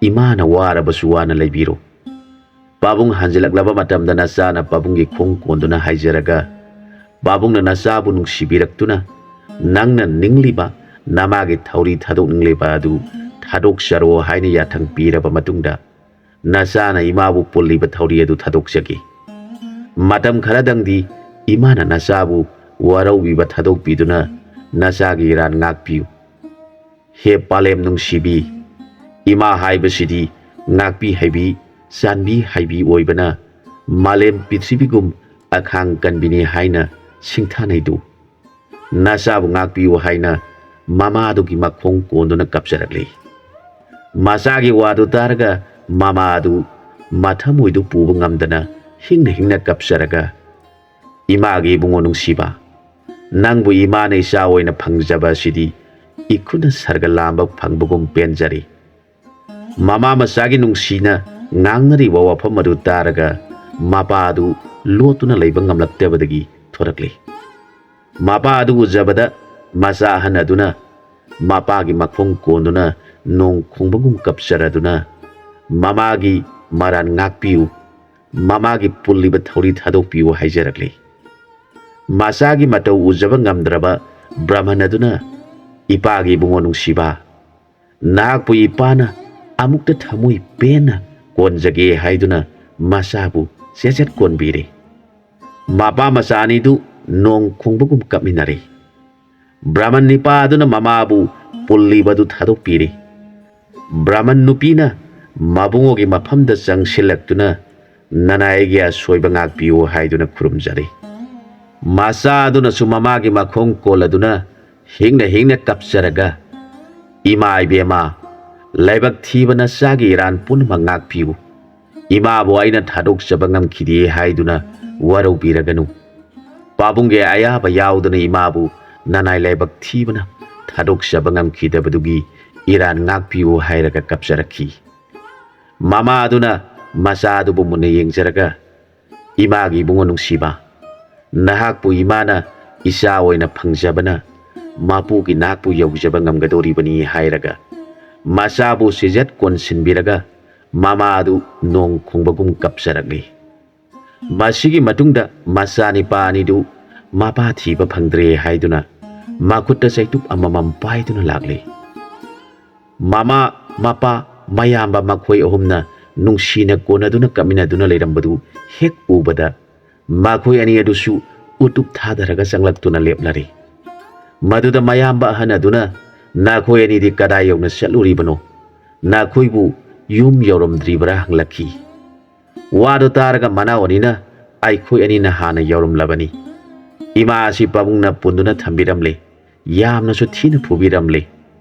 ꯏꯃꯥꯅ ꯋꯥꯔꯕꯁꯨ ꯋꯥꯅ ꯂꯩꯕꯤꯔꯣ꯫ ꯄꯥꯕꯨꯡ ꯍꯟꯖꯤꯜꯂꯛꯂꯕ ꯃꯇꯝꯗ ꯅꯆꯥꯅ ꯄꯥꯕꯨꯡꯒꯤ ꯈꯣꯡ ꯀꯣꯟꯗꯨꯅ ꯍꯥꯏꯖꯔꯒ, ꯄꯥꯕꯨꯡꯅ ꯅꯆꯥꯕꯨ ꯅꯨꯡꯁꯤꯕꯤꯔꯛꯇꯨꯅ ꯅꯪꯅ ꯅꯤꯡꯂꯤꯕ, ꯅꯃꯥꯒꯤ ꯊꯧꯔꯤ ꯊꯥꯗꯣꯛꯅꯤꯡꯂꯤꯕ ꯑꯗꯨ ꯊꯥꯗꯣꯛꯆꯔꯣ ꯍꯥꯏꯅ ꯌꯥꯊꯪ ꯄꯤꯔꯕ ꯃꯇꯨꯡꯗ, ꯅꯆꯥꯅ ꯏꯃꯥꯕꯨ ꯄꯨꯜꯂꯤꯕ ꯊꯧꯔꯤ ꯑꯗꯨ ꯊꯥꯗꯣꯛꯆꯈꯤ꯫ ꯃꯇꯝ ꯈꯔꯗꯪꯗꯤ ꯏꯃꯥꯅ ꯅꯆꯥꯕꯨ ꯋꯥꯔꯧꯕꯤꯕ ꯊꯥꯗꯣꯛꯄꯤꯗꯨꯅ ꯅꯆꯥꯒꯤ ꯏꯔꯥꯟ ꯉꯥꯛꯄꯤꯌꯨ꯫ ꯍꯦ ꯄꯥꯂꯦꯝ ꯅꯨꯡꯁꯤꯕꯤ, ꯏꯃꯥ ꯍꯥꯏꯕꯁꯤꯗꯤ ꯉꯥꯛꯄꯤ ꯍꯩꯕꯤ, ꯆꯥꯟꯕꯤ ꯍꯩꯕꯤ ꯑꯣꯏꯕꯅ ꯃꯥꯂꯦꯝ ꯄ꯭ꯔꯤꯊꯤꯕꯤꯒꯨꯝ ꯑꯈꯥꯡ ꯀꯟꯕꯤꯅꯤ ꯍꯥꯏꯅ ꯁꯤꯡꯊꯥꯅꯩꯗꯨ꯫ ꯅꯆꯥꯕꯨ ꯉꯥꯛꯄꯤꯌꯨ ꯍꯥꯏꯅ ꯃꯃꯥꯗꯨꯒꯤ ꯃꯈꯣꯡ ꯀꯣꯟꯗꯨꯅ ꯀꯞꯆꯔꯛꯂꯤ꯫ ꯃꯆꯥꯒꯤ ꯋꯥꯗꯨ ꯇꯥꯔꯒ ꯃꯃꯥ ꯑꯗꯨ ꯃꯊꯃꯣꯏꯗꯨ ꯄꯨꯕ ꯉꯝꯗꯅ ꯍꯤꯡꯅ ꯍꯤꯡꯅ ꯀꯞꯆꯔꯒ, "ꯏꯃꯥꯒꯤ ꯏꯕꯨꯡꯉꯣ ꯅꯨꯡꯁꯤꯕ, ꯅꯪꯕꯨ ꯏꯃꯥꯅ ꯏꯆꯥ ꯑꯣꯏꯅ ꯐꯪꯖꯕ ꯑꯁꯤꯗꯤ ꯏꯈꯨꯠꯅ ꯁꯔꯒ ꯂꯥꯝꯕ ꯐꯪꯕꯒꯨꯝ ꯄꯦꯟꯖꯔꯦ"꯫ ꯃꯃꯥ ꯃꯆꯥꯒꯤ ꯅꯨꯡꯁꯤꯅ ꯉꯥꯡꯅꯔꯤꯕ ꯋꯥꯐꯝ ꯑꯗꯨ ꯇꯥꯔꯒ ꯃꯄꯥ ꯑꯗꯨ ꯂꯣꯠꯇꯨꯅ ꯂꯩꯕ ꯉꯝꯂꯛꯇꯕꯗꯒꯤ ꯊꯣꯔꯛꯂꯤ꯫ ꯃꯄꯥ ꯑꯗꯨ ꯎꯖꯕꯗ ꯃꯆꯥ ꯑꯍꯟ ꯑꯗꯨꯅ ꯃꯄꯥꯒꯤ ꯃꯈꯣꯡ ꯀꯣꯟꯗꯨꯅ ꯅꯣꯡ ꯈꯣꯡꯕꯒꯨꯝ ꯀꯞꯆꯔꯗꯨꯅ, "ꯃꯃꯥꯒꯤ ꯃꯔꯥꯟ ꯉꯥꯛꯄꯤꯌꯨ, ꯃꯃꯥꯒꯤ ꯄꯨꯜꯂꯤꯕ ꯊꯧꯔꯤ ꯊꯥꯗꯣꯛꯄꯤꯌꯨ" ꯍꯥꯏꯖꯔꯛꯂꯤ꯫ ꯃꯆꯥꯒꯤ ꯃꯇꯧ ꯎꯖꯕ ꯉꯝꯗ꯭ꯔꯕ ꯕ꯭ꯔꯥꯍꯃꯟ ꯑꯗꯨꯅ, "ꯏꯄꯥꯒꯤ ꯏꯕꯨꯡꯉꯣ ꯅꯨꯡꯁꯤꯕ, ꯅꯍꯥꯛꯄꯨ ꯏꯄꯥꯅ ꯑꯃꯨꯛꯇ ꯊꯃꯣꯏ ꯄꯦꯟꯅ ꯀꯣꯟꯖꯒꯦ" ꯍꯥꯏꯗꯨꯅ ꯃꯆꯥꯕꯨ ꯆꯦꯠ ꯆꯦꯠ ꯀꯣꯟꯕꯤꯔꯦ꯫ ꯃꯄꯥ ꯃꯆꯥ ꯑꯅꯤꯗꯨ ꯅꯣꯡ ꯈꯣꯡꯕꯒꯨꯝ ꯀꯞꯃꯤꯟꯅꯔꯦ꯫ ꯕ꯭ꯔꯥꯍꯃꯟ ꯅꯤꯄꯥ ꯑꯗꯨꯅ ꯃꯃꯥꯕꯨ ꯄꯨꯜꯂꯤꯕꯗꯨ ꯊꯥꯗꯣꯛꯄꯤꯔꯦ꯫ ꯕ꯭ꯔꯥꯍꯃꯟ ꯅꯨꯄꯤꯅ ꯃꯕꯨꯡꯉꯣꯒꯤ ꯃꯐꯝꯗ ꯆꯪꯁꯤꯜꯂꯛꯇꯨꯅ, "ꯅꯅꯥꯏꯒꯤ ꯑꯁꯣꯏꯕ ꯉꯥꯛꯄꯤꯌꯨ" ꯍꯥꯏꯗꯨꯅ ꯈꯨꯔꯨꯝꯖꯔꯦ꯫ ꯃꯆꯥ ꯑꯗꯨꯅꯁꯨ ꯃꯃꯥꯒꯤ ꯃꯈꯣꯡ ꯀꯣꯜꯂꯗꯨꯅ ꯍꯤꯡꯅ ꯍꯤꯡꯅ ꯀꯞꯆꯔꯒ, "ꯏꯃꯥ ꯏꯕꯦꯝꯃ, ꯂꯥꯏꯕꯛ ꯊꯤꯕ ꯅꯆꯥꯒꯤ ꯏꯔꯥꯟ ꯄꯨꯝꯅꯃꯛ ꯉꯥꯛꯄꯤꯌꯨ꯫ ꯏꯃꯥꯕꯨ ꯑꯩꯅ ꯊꯥꯗꯣꯛꯆꯕ ꯉꯝꯈꯤꯗꯦ" ꯍꯥꯏꯗꯨꯅ ꯋꯥꯔꯧꯕꯤꯔꯒꯅꯨ꯫ ꯄꯥꯕꯨꯡꯒꯤ ꯑꯌꯥꯕ ꯌꯥꯎꯗꯅ ꯏꯃꯥꯕꯨ ꯅꯅꯥꯏ ꯂꯥꯏꯕꯛ ꯊꯤꯕꯅ ꯊꯥꯗꯣꯛꯆꯕ ꯉꯝꯈꯤꯗꯕꯗꯨꯒꯤ ꯏꯔꯥꯟ ꯉꯥꯛꯄꯤꯌꯨ ꯍꯥꯏꯔꯒ ꯀꯞꯆꯔꯛꯈꯤ꯫ ꯃꯃꯥ ꯑꯗꯨꯅ ꯃꯆꯥ ꯑꯗꯨꯕꯨ ꯃꯨꯟꯅ ꯌꯦꯡꯖꯔꯒ, "ꯏꯃꯥꯒꯤ ꯏꯕꯨꯡꯉꯣ ꯅꯨꯡꯁꯤꯕ, ꯅꯍꯥꯛꯄꯨ ꯏꯃꯥꯅ ꯏꯆꯥ ꯑꯣꯏꯅ ꯐꯪꯖꯕꯅ ꯃꯄꯨꯒꯤ ꯅꯥꯛꯄꯨ ꯌꯧꯖꯕ ꯉꯝꯒꯗꯧꯔꯤꯕꯅꯤ" ꯍꯥꯏꯔꯒ ꯃꯆꯥꯕꯨ ꯆꯦꯖꯠ ꯀꯣꯟꯁꯤꯟꯕꯤꯔꯒ ꯃꯃꯥ ꯑꯗꯨ ꯅꯣꯡ ꯈꯣꯡꯕꯒꯨꯝ ꯀꯞꯆꯔꯛꯂꯤ꯫ ꯃꯁꯤꯒꯤ ꯃꯇꯨꯡꯗ ꯃꯆꯥꯅꯤꯄꯥ ꯑꯅꯤꯗꯨ ꯃꯄꯥ ꯊꯤꯕ ꯐꯪꯗ꯭ꯔꯦ ꯍꯥꯏꯗꯨꯅ ꯃꯈꯨꯠꯇ ꯆꯩꯇꯨꯞ ꯑꯃꯃꯝ ꯄꯥꯏꯗꯨꯅ ꯂꯥꯛꯂꯤ꯫ ꯃꯃꯥ, ꯃꯄꯥ, ꯃꯌꯥꯝꯕ ꯃꯈꯣꯏ ꯑꯍꯨꯝꯅ ꯅꯨꯡꯁꯤꯅ ꯀꯣꯟꯅꯗꯨꯅ ꯀꯞꯃꯤꯟꯅꯗꯨꯅ ꯂꯩꯔꯝꯕꯗꯨ ꯍꯦꯛ ꯎꯕꯗ ꯃꯈꯣꯏ ꯑꯅꯤ ꯑꯗꯨꯁꯨ ꯎꯇꯨꯞ ꯊꯥꯗꯔꯒ ꯆꯪꯂꯛꯇꯨꯅ ꯂꯦꯞꯂꯔꯤ꯫ ꯃꯗꯨꯗ ꯃꯌꯥꯝꯕ ꯑꯍꯟ ꯑꯗꯨꯅ, "ꯅꯈꯣꯏ ꯑꯅꯤꯗꯤ ꯀꯗꯥꯏ ꯌꯧꯅ ꯆꯠꯂꯨꯔꯤꯕꯅꯣ? ꯅꯈꯣꯏꯕꯨ ꯌꯨꯝ ꯌꯧꯔꯝꯗ꯭ꯔꯤꯕ꯭ꯔꯥ?" ꯍꯪꯂꯛꯈꯤ꯫ ꯋꯥꯗꯨ ꯇꯥꯔꯒ ꯃꯅꯥꯎ ꯑꯅꯤꯅ, "ꯑꯩꯈꯣꯏ ꯑꯅꯤꯅ ꯍꯥꯟꯅ ꯌꯧꯔꯝꯂꯕꯅꯤ꯫ ꯏꯃꯥ ꯑꯁꯤ ꯄꯥꯕꯨꯡꯅ ꯄꯨꯟꯗꯨꯅ ꯊꯝꯕꯤꯔꯝꯂꯦ꯫ ꯌꯥꯝꯅꯁꯨ ꯊꯤꯅ ꯐꯨꯕꯤꯔꯝꯂꯦ꯫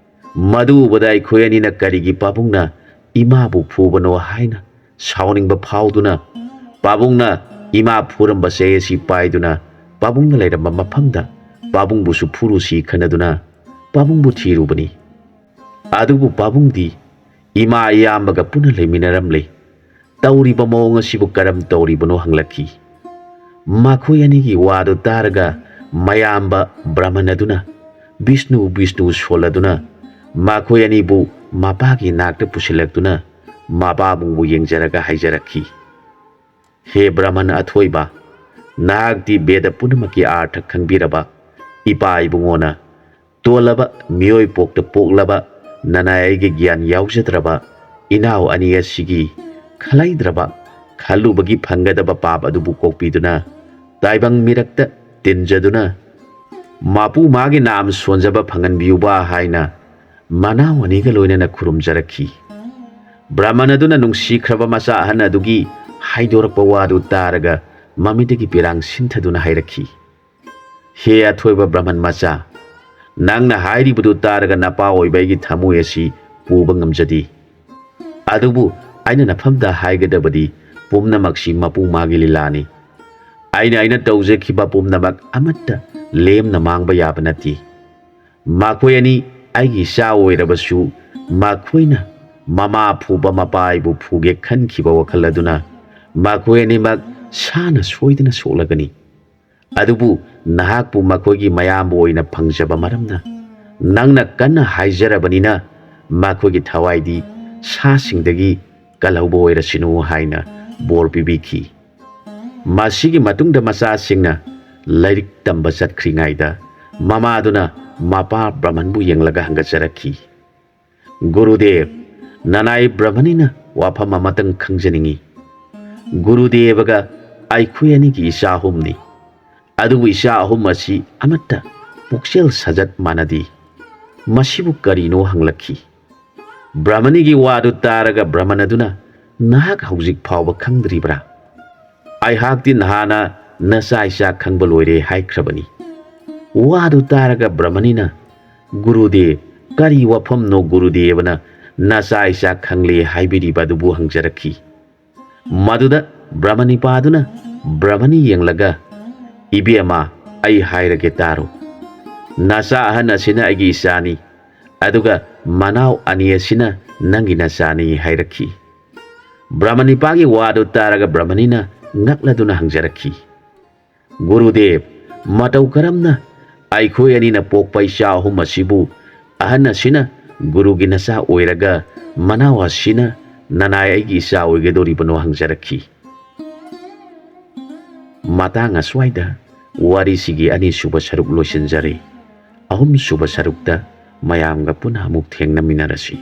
ꯃꯗꯨ ꯎꯕꯗ ꯑꯩꯈꯣꯏ ꯑꯅꯤꯅ ꯀꯔꯤꯒꯤ ꯄꯥꯕꯨꯡꯅ ꯏꯃꯥꯕꯨ ꯐꯨꯕꯅꯣ ꯍꯥꯏꯅ ꯁꯥꯎꯅꯤꯡꯕ ꯐꯥꯎꯗꯨꯅ ꯄꯥꯕꯨꯡꯅ ꯏꯃꯥ ꯐꯨꯔꯝꯕ ꯆꯩ ꯑꯁꯤ ꯄꯥꯏꯗꯨꯅ ꯄꯥꯕꯨꯡꯅ ꯂꯩꯔꯝꯕ ꯃꯐꯝꯗ ꯄꯥꯕꯨꯡꯕꯨꯁꯨ ꯐꯨꯔꯨꯁꯤ ꯈꯟꯅꯗꯨꯅ ꯄꯥꯕꯨꯡꯕꯨ ꯊꯤꯔꯨꯕꯅꯤ꯫ ꯑꯗꯨꯕꯨ ꯄꯥꯕꯨꯡꯗꯤ ꯏꯃꯥ ꯏꯌꯥꯝꯕꯒ ꯄꯨꯟꯅ ꯂꯩꯃꯤꯟꯅꯔꯝꯂꯦ꯫ ꯇꯧꯔꯤꯕ ꯃꯑꯣꯡ ꯑꯁꯤꯕꯨ ꯀꯔꯝ ꯇꯧꯔꯤꯕꯅꯣ?" ꯍꯪꯂꯛꯈꯤ꯫ ꯃꯈꯣꯏ ꯑꯅꯤꯒꯤ ꯋꯥꯗꯨ ꯇꯥꯔꯒ ꯃꯌꯥꯝꯕ ꯕ꯭ꯔꯥꯍꯃꯟ ꯑꯗꯨꯅ ꯕꯤꯁꯅꯨ, ꯕꯤꯁꯅꯨ ꯁꯣꯜꯂꯗꯨꯅ ꯃꯈꯣꯏ ꯑꯅꯤꯕꯨ ꯃꯄꯥꯒꯤ ꯅꯥꯛꯇ ꯄꯨꯁꯤꯜꯂꯛꯇꯨꯅ ꯃꯄꯥꯕꯨꯡꯕꯨ ꯌꯦꯡꯖꯔꯒ ꯍꯥꯏꯖꯔꯛꯈꯤ, "ꯍꯦ ꯕ꯭ꯔꯥꯍꯃꯟ ꯑꯊꯣꯏꯕ, ꯅꯍꯥꯛꯇꯤ ꯕꯦꯗ ꯄꯨꯝꯅꯃꯛꯀꯤ ꯑꯥꯔꯊ ꯈꯪꯕꯤꯔꯕ ꯏꯄꯥ ꯏꯕꯨꯡꯉꯣꯅ ꯇꯣꯜꯂꯕ ꯃꯤꯑꯣꯏ ꯄꯣꯛꯇ ꯄꯣꯛꯂꯕ ꯅꯅꯥꯏ ꯑꯩꯒꯤ ꯒ꯭ꯌꯥꯟ ꯌꯥꯎꯖꯗ꯭ꯔꯕ ꯏꯅꯥꯎ ꯑꯅꯤ ꯑꯁꯤꯒꯤ ꯈꯜꯂꯩꯗ꯭ꯔꯕ ꯈꯜꯂꯨꯕꯒꯤ ꯐꯪꯒꯗꯕ ꯄꯥꯞ ꯑꯗꯨꯕꯨ ꯀꯣꯛꯄꯤꯗꯨꯅ ꯇꯥꯏꯕꯪ ꯃꯤꯔꯛꯇ ꯇꯤꯟꯖꯗꯨꯅ ꯃꯄꯨ ꯃꯥꯒꯤ ꯅꯥꯝ ꯁꯣꯟꯖꯕ ꯐꯪꯍꯟꯕꯤꯌꯨꯕ" ꯍꯥꯏꯅ ꯃꯅꯥꯎ ꯑꯅꯤꯒ ꯂꯣꯏꯅꯅ ꯈꯨꯔꯨꯝꯖꯔꯛꯈꯤ꯫ ꯕ꯭ꯔꯥꯍꯃꯟ ꯑꯗꯨꯅ ꯅꯨꯡꯁꯤꯈ꯭ꯔꯕ ꯃꯆꯥ ꯑꯍꯟ ꯑꯗꯨꯒꯤ ꯍꯥꯏꯗꯣꯔꯛꯄ ꯋꯥꯗꯨ ꯇꯥꯔꯒ ꯃꯃꯤꯠꯇꯒꯤ ꯄꯤꯔꯥꯡ ꯁꯤꯟꯊꯗꯨꯅ ꯍꯥꯏꯔꯛꯈꯤ, "ꯍꯦ ꯑꯊꯣꯏꯕ ꯕ꯭ꯔꯥꯍꯃꯟ ꯃꯆꯥ, ꯅꯪꯅ ꯍꯥꯏꯔꯤꯕꯗꯨ ꯇꯥꯔꯒ ꯅꯄꯥ ꯑꯣꯏꯕ ꯑꯩꯒꯤ ꯊꯃꯣꯏ ꯑꯁꯤ ꯄꯨꯕ ꯉꯝꯖꯗꯦ꯫ ꯑꯗꯨꯕꯨ ꯑꯩꯅ ꯅꯐꯝꯗ ꯍꯥꯏꯒꯗꯕꯗꯤ ꯄꯨꯝꯅꯃꯛꯁꯤ ꯃꯄꯨ ꯃꯥꯒꯤ ꯂꯤꯂꯥꯅꯤ꯫ ꯑꯩꯅ, ꯑꯩꯅ ꯇꯧꯖꯈꯤꯕ ꯄꯨꯝꯅꯃꯛ ꯑꯃꯠꯇ ꯂꯦꯝꯅ ꯃꯥꯡꯕ ꯌꯥꯕ ꯅꯠꯇꯦ꯫ ꯃꯈꯣꯏ ꯑꯅꯤ ꯑꯩꯒꯤ ꯏꯆꯥ ꯑꯣꯏꯔꯕꯁꯨ ꯃꯈꯣꯏꯅ ꯃꯃꯥ ꯐꯨꯕ ꯃꯄꯥ ꯑꯩꯕꯨ ꯐꯨꯒꯦ ꯈꯟꯈꯤꯕ ꯋꯥꯈꯜ ꯑꯗꯨꯅ ꯃꯈꯣꯏ ꯑꯅꯤꯃꯛ ꯁꯥꯅ ꯁꯣꯏꯗꯅ ꯁꯣꯛꯂꯒꯅꯤ꯫ ꯑꯗꯨꯕꯨ ꯅꯍꯥꯛꯄꯨ ꯃꯈꯣꯏꯒꯤ ꯃꯌꯥꯝꯕ ꯑꯣꯏꯅ ꯐꯪꯖꯕ ꯃꯔꯝꯅ ꯅꯪꯅ ꯀꯟꯅ ꯍꯥꯏꯖꯔꯕꯅꯤꯅ ꯃꯈꯣꯏꯒꯤ ꯊꯋꯥꯏꯗꯤ ꯁꯥꯁꯤꯡꯗꯒꯤ ꯀꯜꯍꯧꯕ ꯑꯣꯏꯔꯁꯅꯨ ꯍꯥꯏꯅ ꯕꯣꯔ ꯄꯤꯕꯤꯈꯤ꯫ ꯃꯁꯤꯒꯤ ꯃꯇꯨꯡꯗ ꯃꯆꯥꯁꯤꯡꯅ ꯂꯥꯏꯔꯤꯛ ꯇꯝꯕ ꯆꯠꯈ꯭ꯔꯤꯉꯩꯗ ꯃꯃꯥꯗꯨꯅ ꯃꯄꯥ ꯕ꯭ꯔꯍꯃꯟꯕꯨ ꯌꯦꯡꯂꯒ ꯍꯪꯒꯠꯆꯔꯛꯈꯤ, "ꯒꯨꯔꯨꯗꯦꯕ, ꯅꯅꯥꯏ ꯕ꯭ꯔꯍꯃꯅꯤꯅ ꯋꯥꯐꯝ ꯑꯃꯇꯪ ꯈꯪꯖꯅꯤꯡꯏ꯫ ꯒꯨꯔꯨꯗꯦꯕꯒ ꯑꯩꯈꯣꯏ ꯑꯅꯤꯒꯤ ꯏꯆꯥ ꯑꯍꯨꯝꯅꯤ꯫ ꯑꯗꯨꯕꯨ ꯏꯆꯥ ꯑꯍꯨꯝ ꯑꯁꯤ ꯑꯃꯠꯇ ꯄꯨꯛꯆꯦꯜ ꯁꯥꯖꯠ ꯃꯥꯟꯅꯗꯦ꯫ ꯃꯁꯤꯕꯨ ꯀꯔꯤꯅꯣ?" ꯍꯪꯂꯛꯈꯤ꯫ ꯕ꯭ꯔꯍꯃꯅꯤꯒꯤ ꯋꯥꯗꯨ ꯇꯥꯔꯒ ꯕ꯭ꯔꯍꯃꯟ ꯑꯗꯨꯅ, "ꯅꯍꯥꯛ ꯍꯧꯖꯤꯛ ꯐꯥꯎꯕ ꯈꯪꯗ꯭ꯔꯤꯕ꯭ꯔꯥ? ꯑꯩꯍꯥꯛꯇꯤ ꯅꯍꯥꯟꯅ ꯅꯆꯥ ꯏꯆꯥ ꯈꯪꯕ ꯂꯣꯏꯔꯦ ꯍꯥꯏꯈ꯭ꯔꯕꯅꯤ꯫" ꯋꯥꯗꯨ ꯇꯥꯔꯒ ꯕ꯭ꯔꯍꯃꯅꯤꯅ, "ꯒꯨꯔꯨꯗꯦꯕ, ꯀꯔꯤ ꯋꯥꯐꯝꯅꯣ ꯒꯨꯔꯨꯗꯦꯕꯅ ꯅꯆꯥ ꯏꯆꯥ ꯈꯪꯂꯦ ꯍꯥꯏꯕꯤꯔꯤꯕ ꯑꯗꯨꯕꯨ?" ꯍꯪꯖꯔꯛꯈꯤ꯫ ꯃꯗꯨꯗ ꯕ꯭ꯔꯍꯃꯅꯤꯄꯥꯗꯨꯅ ꯕ꯭ꯔꯍꯃꯅꯤ ꯌꯦꯡꯂꯒ, "ꯏꯕꯦꯝꯃ, ꯑꯩ ꯍꯥꯏꯔꯒꯦ ꯇꯥꯔꯣ꯫ ꯅꯆꯥ ꯑꯍꯟ ꯑꯁꯤꯅ ꯑꯩꯒꯤ ꯏꯆꯥꯅꯤ, ꯑꯗꯨꯒ ꯃꯅꯥꯎ ꯑꯅꯤ ꯑꯁꯤꯅ ꯅꯪꯒꯤ ꯅꯆꯥꯅꯤ" ꯍꯥꯏꯔꯛꯈꯤ꯫ ꯕ꯭ꯔꯍꯃꯅꯤꯄꯥꯒꯤ ꯋꯥꯗꯨ ꯇꯥꯔꯒ ꯕ꯭ꯔꯍꯃꯅꯤꯅ ꯉꯛꯂꯗꯨꯅ ꯍꯪꯖꯔꯛꯈꯤ, "ꯒꯨꯔꯨꯗꯦꯕ, ꯃꯇꯧ ꯀꯔꯝꯅ ꯑꯩꯈꯣꯏ ꯑꯅꯤꯅ ꯄꯣꯛꯄ ꯏꯆꯥ ꯑꯍꯨꯝ ꯑꯁꯤꯕꯨ ꯑꯍꯟ ꯑꯁꯤꯅ ꯒꯨꯔꯨꯒꯤ ꯅꯆꯥ ꯑꯣꯏꯔꯒ ꯃꯅꯥꯎ ꯑꯁꯤꯅ ꯅꯅꯥꯏ ꯑꯩꯒꯤ ꯏꯆꯥ ꯑꯣꯏꯒꯗꯧꯔꯤꯕꯅꯣ?" ꯍꯪꯖꯔꯛꯈꯤ꯫ ꯃꯇꯥꯡ ꯑꯁ꯭ꯋꯥꯏꯗ ꯋꯥꯔꯤꯁꯤꯒꯤ ꯑꯅꯤꯁꯨꯕ ꯁꯔꯨꯛ ꯂꯣꯏꯁꯤꯟꯖꯔꯦ꯫ ꯑꯍꯨꯝꯁꯨꯕ ꯁꯔꯨꯛꯇ ꯃꯌꯥꯝꯒ ꯄꯨꯟꯅ ꯑꯃꯨꯛ ꯊꯦꯡꯅꯃꯤꯟꯅꯔꯁꯤ꯫